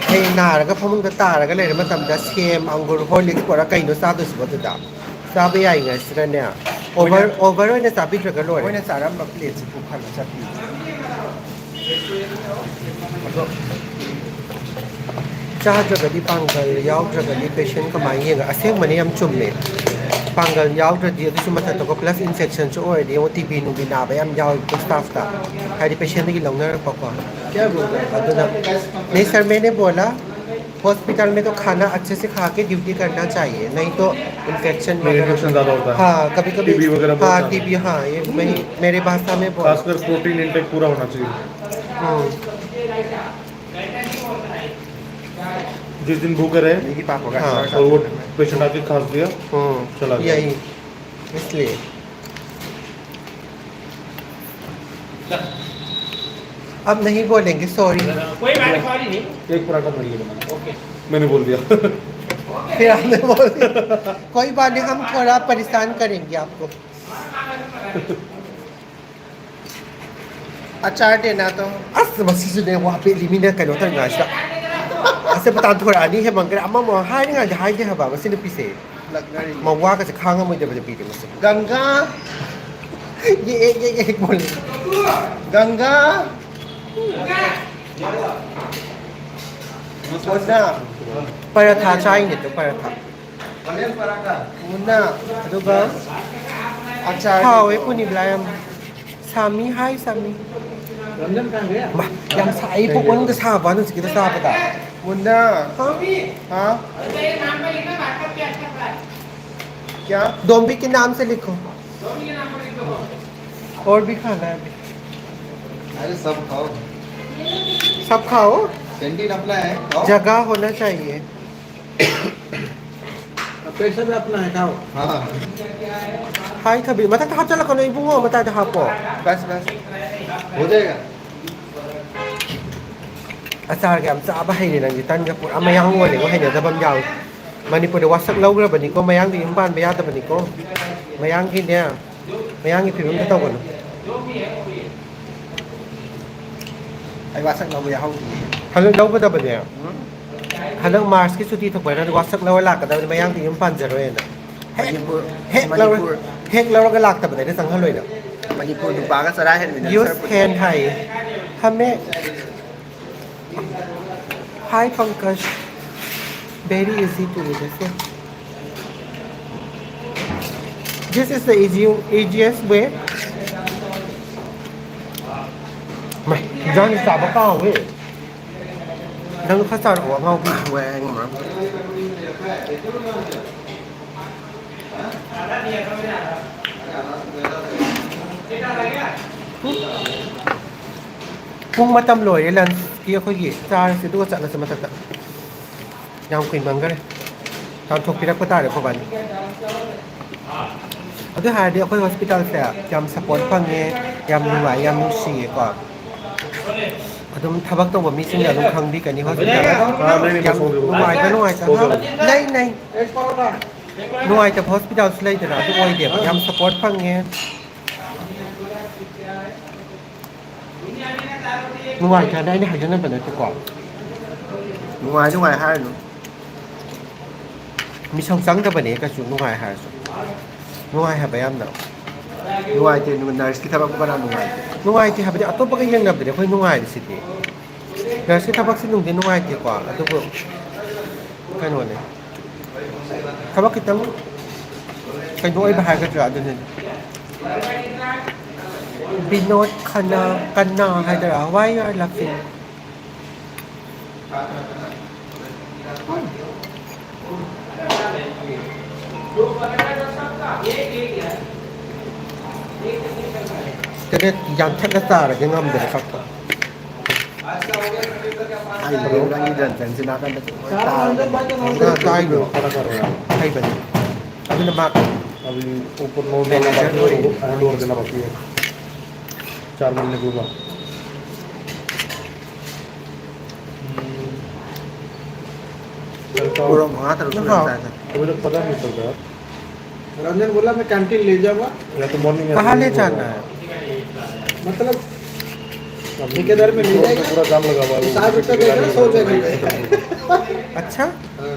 ꯍꯌꯦꯡ ꯅꯥꯔꯒ ꯐꯃꯨꯡꯗ ꯇꯥꯔꯒ ꯂꯩꯔ ꯃꯇꯝꯗ ꯁꯦꯝ, ꯑꯪꯒꯨꯔ, ꯍꯣꯔꯂꯤꯛꯁ ꯄꯨꯔꯛꯑ ꯀꯩꯅꯣ ꯆꯥꯗꯣꯏꯁꯤꯕꯣ ꯑꯗꯨꯗ? ꯆꯥꯕ ꯌꯥꯏꯉꯩꯁꯤꯗꯅꯦ ꯑꯣꯚꯔ ꯑꯣꯚꯔ ꯑꯣꯏꯅ ꯆꯥꯕꯤꯗ꯭ꯔꯒ ꯂꯣꯏꯔꯦ꯫ ꯑꯩꯈꯣꯏꯅ ꯆꯥꯔꯝꯕ ꯄ꯭ꯂꯦꯠꯁꯤ ꯄꯨꯈꯠꯂ ꯆꯠꯄꯤ꯫ ꯆꯥꯗ꯭ꯔꯒꯗꯤ ꯄꯥꯡꯒꯜ ꯌꯥꯎꯗ꯭ꯔꯒꯗꯤ ꯄꯦꯁꯦꯟ ꯀꯃꯥꯏꯅ ꯌꯦꯡꯉ? ꯑꯁꯦꯡꯕꯅꯦ ꯌꯥꯝ ꯆꯨꯝꯃꯦ꯫ ꯄꯥꯡꯒꯜ ꯌꯥꯎꯗ꯭ꯔꯗꯤ ꯑꯗꯨꯁꯨ ꯃꯊꯛꯇꯀꯣ ꯄ꯭ꯂꯁ ꯏꯟꯐꯦꯛꯁꯟꯁꯨ ꯑꯣꯏꯔꯗꯤ ꯌꯦꯡꯉꯣ ꯇꯤ ꯕꯤ ꯅꯨꯡꯕꯤ ꯅꯥꯕ ꯌꯥꯝ ꯌꯥꯎꯋꯦꯕꯀꯣ ꯁ꯭ꯇꯥꯐꯇ꯫ ꯍꯥꯏꯗꯤ ꯄꯦꯁꯦꯟꯗꯒꯤ ꯂꯧꯅꯔꯛꯄꯀꯣ꯫ ꯑꯗꯨꯅ नहीं सर मैंने बोला हॉस्पिटल में तो खाना अच्छे से खा के ड्यूटी करना चाहिए नहीं तो इन्फेक्शन नहीं, इन्फेक्शन ज़्यादा होता है। हाँ कभी कभी टीबी वगैरह बहुत हाँ ज़्यादा टीबी हाँ ये वही मेरे भाषा में बोला। खासकर प्रोटीन इंटेक पूरा होना चाहिए। हम्म। जिस दिन भूखे रहे यही पापा का हाँ। और वो पेशेंट आके खास दिया, हम्म, चला गया। यही इसलिए अब नहीं बोलेंगे सॉरी। कोई बात नहीं, सॉरी नहीं। एक पराठा मेरे लिए बनाना। ओके। मैंने बोल दिया। फिर हमने बोल दिया, कोई बात नहीं, हम थोड़ा परेशान करेंगे आपको। अचार देना तो। ꯑꯁ, ꯃꯁꯤꯁꯨꯅꯦ, ꯋꯥ ꯄꯦꯠꯂꯤ, ꯃꯤꯅ ꯀꯩꯅꯣ ꯇꯧꯔꯤꯉꯩꯁꯤꯗ꯫ ꯑꯁ, ꯃꯇꯥꯟ ꯊꯣꯔꯛꯑꯅꯤ ꯍꯦ, ꯃꯪꯒꯔ꯫ ꯑꯃꯃꯨꯛ ꯍꯥꯏꯔꯤꯉꯩꯗ ꯍꯥꯏꯗꯦ ꯍꯥꯏꯕ ꯃꯁꯤ ꯅꯨꯄꯤꯁꯦ꯫ ꯂꯛꯅꯔꯤ꯫ ꯃꯋꯥꯒꯁꯦ ꯈꯥꯡꯉꯝꯃꯣꯏꯗꯕꯗ ꯄꯤꯔꯦ ꯃꯁꯤ꯫ ꯒꯪꯒꯥ꯫ ꯌꯦꯛ, ꯌꯦꯛ, ꯌꯦꯛ, ꯌꯦꯛ ꯀꯣꯜꯂꯤ꯫ ꯒꯪꯒꯥ꯫ ꯃꯣꯟꯅ꯫ ꯄꯔꯥꯊꯥ ꯆꯥꯏꯅꯦ ꯇꯨ, ꯄꯔꯥꯊꯥ꯫ ꯃꯣꯟꯅ꯫ ꯑꯗꯨꯒ ꯑꯆꯥꯔ꯫ ꯍꯥꯎꯋꯦ ꯄꯨꯅꯤꯕꯂꯥ ꯌꯥꯝ꯫ ꯁꯥꯃꯤ, ꯍꯥꯏ ꯁꯥꯃꯤ꯫ ꯔꯝꯖꯥꯟ ꯈꯥꯟꯒꯦ? ꯃꯥ, ꯌꯥꯝ ꯁꯥꯏ, ꯄꯨꯛ ꯃꯅꯨꯡꯗ ꯁꯥꯕ ꯋꯥꯅꯤ ꯍꯧꯖꯤꯛꯀꯤꯗꯣ ꯆꯥꯕꯗ꯫ ꯃꯣꯟꯅ꯫ ꯍꯥ? ꯍꯥ? क्या? डोम्बी के नाम से लिखो। और भी खाना है अभी। अरे सब खाओ। सब खाओ। कैंटीन अपना है, खाओ। जगह होना चाहिए। पैसा भी अपना है, खाओ। हाँ। ꯍꯥꯏ ꯊꯕꯤ, ꯃꯊꯛꯇ ꯍꯥꯞꯆꯜꯂꯛꯀꯅꯣ ꯏꯕꯨꯡꯉꯣ, ꯃꯇꯥꯏꯗ ꯍꯥꯞꯄꯣ꯫ बस, बस। हो जाएगा। ꯑꯆꯥꯔꯒ ꯌꯥꯝ ꯆꯥꯕ ꯍꯩꯔꯦ ꯅꯪꯗꯤ, ꯇꯟꯒ ꯄꯨꯔꯥ ꯃꯌꯥꯡ ꯑꯣꯜꯂꯦꯉꯣ, ꯍꯩꯅꯗꯕ ꯑꯃ ꯌꯥꯎꯏ꯫ ꯃꯅꯤꯄꯨꯔꯗ ꯋꯥꯁꯛ ꯂꯧꯈ꯭ꯔꯕꯅꯤꯀꯣ, ꯃꯌꯥꯡꯗ ꯌꯨꯝ ꯄꯥꯟꯕ ꯌꯥꯗꯕꯅꯤꯀꯣ꯫ ꯃꯌꯥꯡꯒꯤꯅꯦ, ꯃꯌꯥꯡꯒꯤ ꯐꯤꯕꯝꯗ ꯇꯧꯒꯅꯨ꯫ ꯑꯩ ꯋꯥꯁꯛ ꯂꯧꯕ ꯌꯥꯍꯧꯗꯦ꯫ ꯍꯟꯗꯛ ꯂꯧꯒꯗꯕꯅꯦ꯫ ꯎꯝ꯫ ꯍꯟꯗꯛ ꯃꯥꯔꯁꯀꯤ ꯁꯨꯇꯤ ꯊꯣꯛꯄ ꯍꯥꯏꯔꯀꯥꯟꯗ ꯋꯥꯁꯛ ꯂꯧꯔ ꯂꯥꯛꯀꯗꯕꯅꯤ, ꯃꯌꯥꯡꯗꯤ ꯌꯨꯝ ꯄꯥꯟꯖꯔꯣꯏꯅ꯫ ꯍꯦꯛ, ꯃꯅꯤꯄꯨꯔ, ꯍꯦꯛ ꯂꯧꯔ, ꯃꯅꯤꯄꯨꯔ, ꯍꯦꯛ ꯂꯧꯔꯒ ꯂꯥꯛꯇꯕꯗ ꯑꯩꯅ ꯆꯪꯍꯜꯂꯣꯏꯅ꯫ ꯃꯅꯤꯄꯨꯔ ꯅꯨꯄꯥꯒ ꯆꯔꯥ ꯍꯦꯟꯃꯤꯟꯅ ꯌꯨꯁ ꯁꯔꯨꯛꯄꯨꯗꯤ꯫ ꯍꯦꯟ ꯍꯥꯏꯌꯦ꯫ ꯍꯃꯦ꯫ Hi, Pankaj. Very easy to read, okay? This is the easy, easiest way. ꯃꯥ, ꯏꯟꯖꯥꯡꯁꯤ ꯆꯥꯕ ꯀꯥꯎꯋꯦ꯫ ꯅꯪ ꯈꯔ ꯆꯥꯔꯛꯑꯣ, ꯑꯉꯥꯎꯕꯤ꯫ ꯍꯣꯏ, ꯑꯩ ꯉꯝꯃꯔꯣꯏ꯫ ꯄꯨꯡ ꯃꯇꯝ ꯂꯣꯏꯔꯦ ꯂꯟꯁꯀꯤ ꯑꯩꯈꯣꯏꯒꯤ, ꯆꯥꯔꯁꯤ ꯑꯗꯨꯒ ꯆꯠꯂꯁꯤ ꯃꯊꯛꯇ꯫ ꯌꯥꯝ ꯀꯨꯏꯃꯟꯈꯔꯦ꯫ ꯇꯥꯟꯊꯣꯛꯄꯤꯔꯛꯄ ꯇꯥꯔꯦ ꯑꯩꯈꯣꯏ ꯕꯥꯅꯤ꯫ ꯑꯗꯨ ꯍꯥꯏꯔꯗꯤ ꯑꯩꯈꯣꯏ ꯍꯣꯁꯄꯤꯇꯥꯜꯁꯦ ꯌꯥꯝ ꯁꯞꯄꯣꯔꯠ ꯐꯪꯉꯦ, ꯌꯥꯝ ꯅꯨꯡꯉꯥꯏ, ꯌꯥꯝ ꯅꯨꯡꯁꯤꯌꯦꯀꯣ꯫ ꯑꯗꯨꯝ ꯊꯕꯛ ꯇꯧꯕ ꯃꯤꯁꯤꯡꯅ ꯑꯗꯨꯝ ꯈꯪꯕꯤꯒꯅꯤ ꯍꯣꯁꯄꯤꯇꯥꯜꯗ꯫ ꯑꯥ, ꯂꯩ, ꯂꯩ, ꯌꯥꯝ ꯃꯁꯣꯝꯗ ꯅꯨꯡꯉꯥꯏꯕ, ꯅꯨꯡꯉꯥꯏꯇꯕ ꯂꯩ, ꯂꯩ꯫ ꯅꯨꯡꯉꯥꯏꯇꯕ ꯍꯣꯁꯄꯤꯇꯥꯜꯁꯨ ꯂꯩꯗꯅ, ꯑꯗꯨ ꯑꯣꯏꯗꯦꯕ꯫ ꯌꯥꯝ ꯁꯄꯣꯔꯠ ꯐꯪꯉꯦ꯫ ꯅꯨꯡꯉꯥꯏꯇꯦ ꯍꯥꯏꯅ ꯑꯩꯅ ꯍꯥꯏꯖꯅꯕ ꯅꯠꯇꯦꯀꯣ꯫ ꯅꯨꯡꯉꯥꯏ, ꯅꯨꯡꯉꯥꯏ ꯍꯥꯏꯔꯅꯨ꯫ ꯃꯤꯁꯧ ꯆꯪꯗꯕꯅꯦ ꯀꯩꯁꯨ, ꯅꯨꯡꯉꯥꯏ ꯍꯥꯏꯔꯁꯨ꯫ ꯅꯨꯡꯉꯥꯏ ꯍꯥꯏꯕ ꯌꯥꯝꯅ꯫ ꯅꯨꯡꯉꯥꯏꯇꯦ, ꯅꯨ-, ꯅꯔꯁꯀꯤ ꯊꯕꯛꯄꯨ ꯀꯅꯥ ꯅꯨꯡꯉꯥꯏꯒꯦ? ꯅꯨꯡꯉꯥꯏꯇꯦ ꯍꯥꯏꯕꯗꯤ ꯑꯇꯣꯞꯄꯒ ꯌꯦꯡꯅꯕꯗꯗꯤ ꯑꯩꯈꯣꯏ ꯅꯨꯡꯉꯥꯏꯔꯤꯁꯤꯗꯤ꯫ ꯅꯔꯁꯀꯤ ꯊꯕꯛꯁꯤ ꯅꯨꯡꯗꯤ ꯅꯨꯡꯉꯥꯏꯇꯦꯀꯣ, ꯑꯗꯨꯕꯨ ꯀꯩꯅꯣꯅꯦ꯫ ꯊꯕꯛ ꯈꯤꯇꯪ ꯀꯩꯅꯣ ꯑꯣꯏꯕ ꯍꯥꯏꯒꯗ꯭ꯔꯥ, ꯑꯗꯨꯅꯤ꯫ ꯕꯤꯅꯣꯗ ꯈꯟꯅꯥ, ꯀꯟꯅꯥ ꯍꯥꯏꯗꯣꯏꯔꯥ? Why you are laughing? ꯀꯩꯅꯣ, ꯌꯥꯟꯊꯠꯂ ꯆꯥꯔꯒꯦ ꯉꯝꯗ꯭ꯔꯦ ꯀꯛꯄ꯫ ꯑꯩ ꯅꯪꯒꯤ ꯖꯟ ꯖꯟꯁꯤ ꯅꯥꯀꯟꯗ ꯂꯣꯏ ꯇꯥꯔꯒ ꯂꯩ꯫ ꯉꯥ ꯆꯥꯏꯗꯣ ꯍꯩꯕꯅꯤ꯫ ꯑꯗꯨꯅ ꯃꯥ ꯑꯗꯨ ꯎꯄꯔ ꯅꯣ ꯃꯦꯅꯦꯖꯔ ꯑꯣꯏꯔꯤ꯫ ꯍꯦꯟ ꯑꯣꯚꯔ ꯗꯦꯅ ꯕꯥꯀꯤ ꯍꯦ꯫ ꯆꯥꯔ ꯃꯟꯅꯦ ꯄꯨꯔꯥ꯫ ꯄꯨꯔꯥ ꯃꯉꯥ ꯇꯔꯨꯛ ꯁꯨꯔꯦ ꯆꯥꯏꯁꯦ꯫ अभी तक पता नहीं चलता। रंजन बोला, "मैं कैंटीन ले जाऊंगा।" या तो मॉर्निंग में कहाँ ले जाना है? मतलब, अब ठेकेदार में ले जाएगा। पूरा जाम लगा हुआ है, वो साठ रुपये देगा ना, सौ रुपये देगा। अच्छा? हाँ।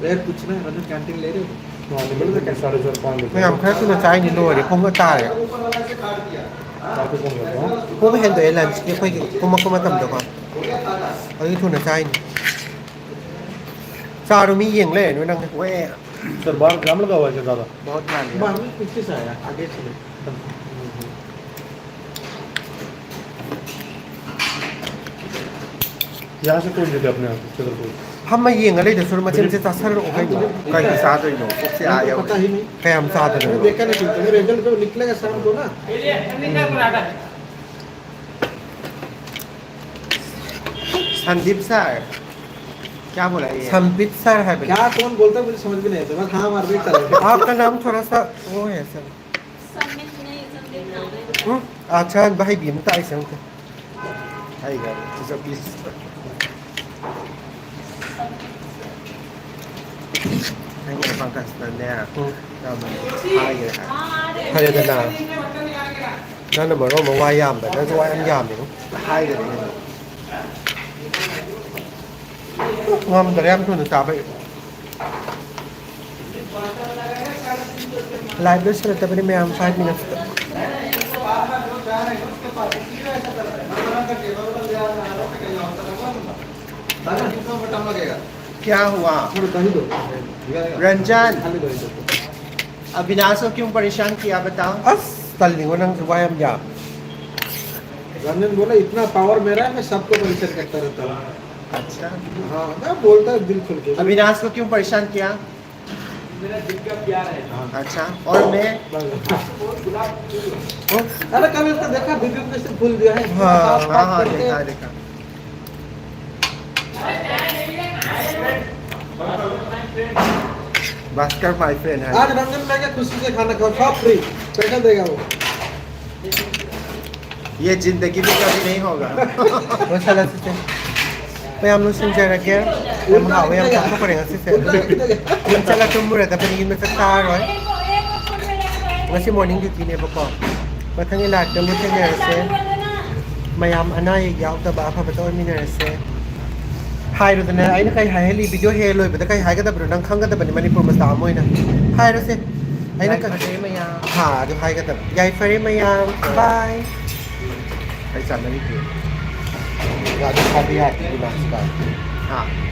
रेट पूछना है, रंजन कैंटीन ले रहे हो? हाँ, नहीं, बोले तो साढ़े चार, पाँच रुपये। मैं हम खा के ना चाय नहीं लो रे, फोन बता रहे। आपको कौन करता है? वो भी है तो ये लंच के कोई कोमा कोमा कम दो। अभी तू ना चाय नहीं। चारों में ये ले, वे ना। वे। सर, बाहर जाम लगा हुआ है क्या ज़्यादा? बहुत जाम है। बाहर में पीछे से आया, आगे से नहीं। यहाँ से खोल देते अपने आप, छतरपुर। ꯐꯝꯃ ꯌꯦꯡꯉ ꯂꯩꯗꯣꯏ ꯁꯔꯨꯛ ꯃꯆꯦꯠ ꯃꯆꯦꯠ ꯆꯥꯁꯜꯂꯛꯑꯣ ꯀꯩꯅꯣ꯫ ꯀꯩꯒꯤ ꯆꯥꯗꯣꯏꯅꯣ? ꯄꯨꯛꯁꯦ ꯑꯥ ꯌꯧꯔꯦ꯫ पता ही नहीं। ꯀꯌꯥꯝ ꯆꯥꯗꯣꯏꯅꯣ? मैंने देखा नहीं, तुम्हें रिजल्ट तो निकलेगा शाम को ना। संदीप सर, क्या बोला ये? संबित सर है बेटा। क्या कौन बोलता है, मुझे समझ में नहीं आता। बस हाँ मार के चला गया। आपका नाम थोड़ा सा वो है सर। संबित नहीं, संदीप नाम है। हम्म? अच्छा, भाई भीम ताई से उनका। ꯍꯥꯏꯈ꯭ꯔꯕꯅꯤ, ꯆꯤꯆꯧ ꯄꯤꯁ꯫ ꯅꯪꯒꯤ ꯄꯥꯡꯀꯖꯅꯅꯦ, ꯎꯝ꯫ ꯌꯥꯝ ꯍꯥꯏꯈ꯭ꯔꯦ ꯍꯥꯏ꯫ ꯐꯔꯦꯗꯅ꯫ ꯅꯪꯅ ꯃꯔꯣꯟ ꯑꯃ ꯋꯥ ꯌꯥꯝꯕ, ꯅꯪꯁꯨ ꯋꯥ ꯌꯥꯝ ꯌꯥꯝꯃꯦ꯫ ꯍꯥꯏꯈ꯭ꯔꯦ꯫ ꯉꯝꯗꯔꯦ ꯌꯥꯝ ꯊꯨꯅ ꯆꯥꯕꯩ꯫ Live ꯂꯣꯏꯁꯤꯜꯂꯛꯇꯕꯅꯤ ꯃꯌꯥꯝ, five minutes꯫ क्या हुआ? रंजन, अविनाश को क्यों परेशान किया बताओ? ꯑꯁ, ꯇꯜꯂꯤꯉꯣ ꯅꯪꯁꯨ ꯋꯥ ꯌꯥꯝ ꯌꯥꯝ꯫ रंजन बोला, "इतना पावर मेरा है, मैं सबको परेशान करता रहता हूँ।" अच्छा। हाँ, मैं बोलता है दिल खुल के। अविनाश को क्यों परेशान किया? मेरा दिल का प्यार है। हाँ। अच्छा, और मैं? बस। अरे, कल उसको देखा, वीडियो में से भूल गया है। हाँ, हाँ, हाँ, देखा, देखा। भास्कर my friend है। आज रंजन मैं क्या खुशी से खाना खाओ, सब फ्री, पैसा देगा वो। ये जिंदगी में कभी नहीं होगा। ꯂꯣꯏꯁꯜꯂꯁꯤꯁꯦ꯫ ꯃꯌꯥꯝ ꯂꯣꯏꯁꯤꯟꯖꯔꯒꯦ꯫ ꯌꯥꯝ ꯍꯥꯎꯋꯦ, ꯌꯥꯝ ꯆꯥꯊꯣꯛꯈ꯭ꯔꯦ ꯉꯁꯤꯁꯦ꯫ ꯑꯗꯨꯗꯤ ꯌꯨꯝ ꯆꯠꯂ ꯇꯨꯝꯃꯨꯔꯗꯕꯅꯤ, ꯌꯨꯝꯗ ꯆꯥꯛ ꯆꯥꯔꯔꯣꯏ꯫ ꯉꯁꯤ morning dutyꯅꯦꯕꯀꯣ꯫ ꯃꯊꯪꯒꯤ liveꯇ ꯑꯃꯨꯛ ꯊꯦꯡꯅꯔꯁꯦ꯫ ꯃꯌꯥꯝ ꯑꯅꯥ ꯑꯌꯦꯛ ꯌꯥꯎꯗꯕ ꯑꯐꯕꯇ ꯑꯣꯏꯃꯤꯟꯅꯔꯁꯦ꯫ ꯍꯥꯏꯔꯨꯗꯅ, ꯑꯩꯅ ꯀꯩ ꯍꯥꯏꯍꯜꯂꯤ? ꯚꯤꯗꯤꯑꯣ ꯍꯦꯛ ꯂꯣꯏꯕꯗ ꯀꯩ ꯍꯥꯏꯒꯗꯕꯅꯣ ꯅꯪ ꯈꯪꯒꯗꯕꯅꯤ, ꯃꯅꯤꯄꯨꯔ ꯃꯆꯥ ꯑꯃ ꯑꯣꯏꯅ꯫ ꯍꯥꯏꯔꯣꯁꯦ꯫ ꯑꯩꯅ ꯀ- ꯌꯥꯏꯐꯔꯦ ꯃꯌꯥꯝ꯫ ꯍꯥ, ꯑꯗꯨ ꯍꯥꯏꯒꯗꯕ꯫ ꯌꯥꯏꯐꯔꯦ ꯃꯌꯥꯝ꯫ Bye꯫ ꯑꯩ ꯆꯥꯅꯔꯤꯒꯦ꯫ ꯌꯥꯗꯦ, ꯍꯥꯏꯕ ꯌꯥꯗꯦ, ꯏꯃꯥꯁꯤꯗ꯫ ꯍꯥ꯫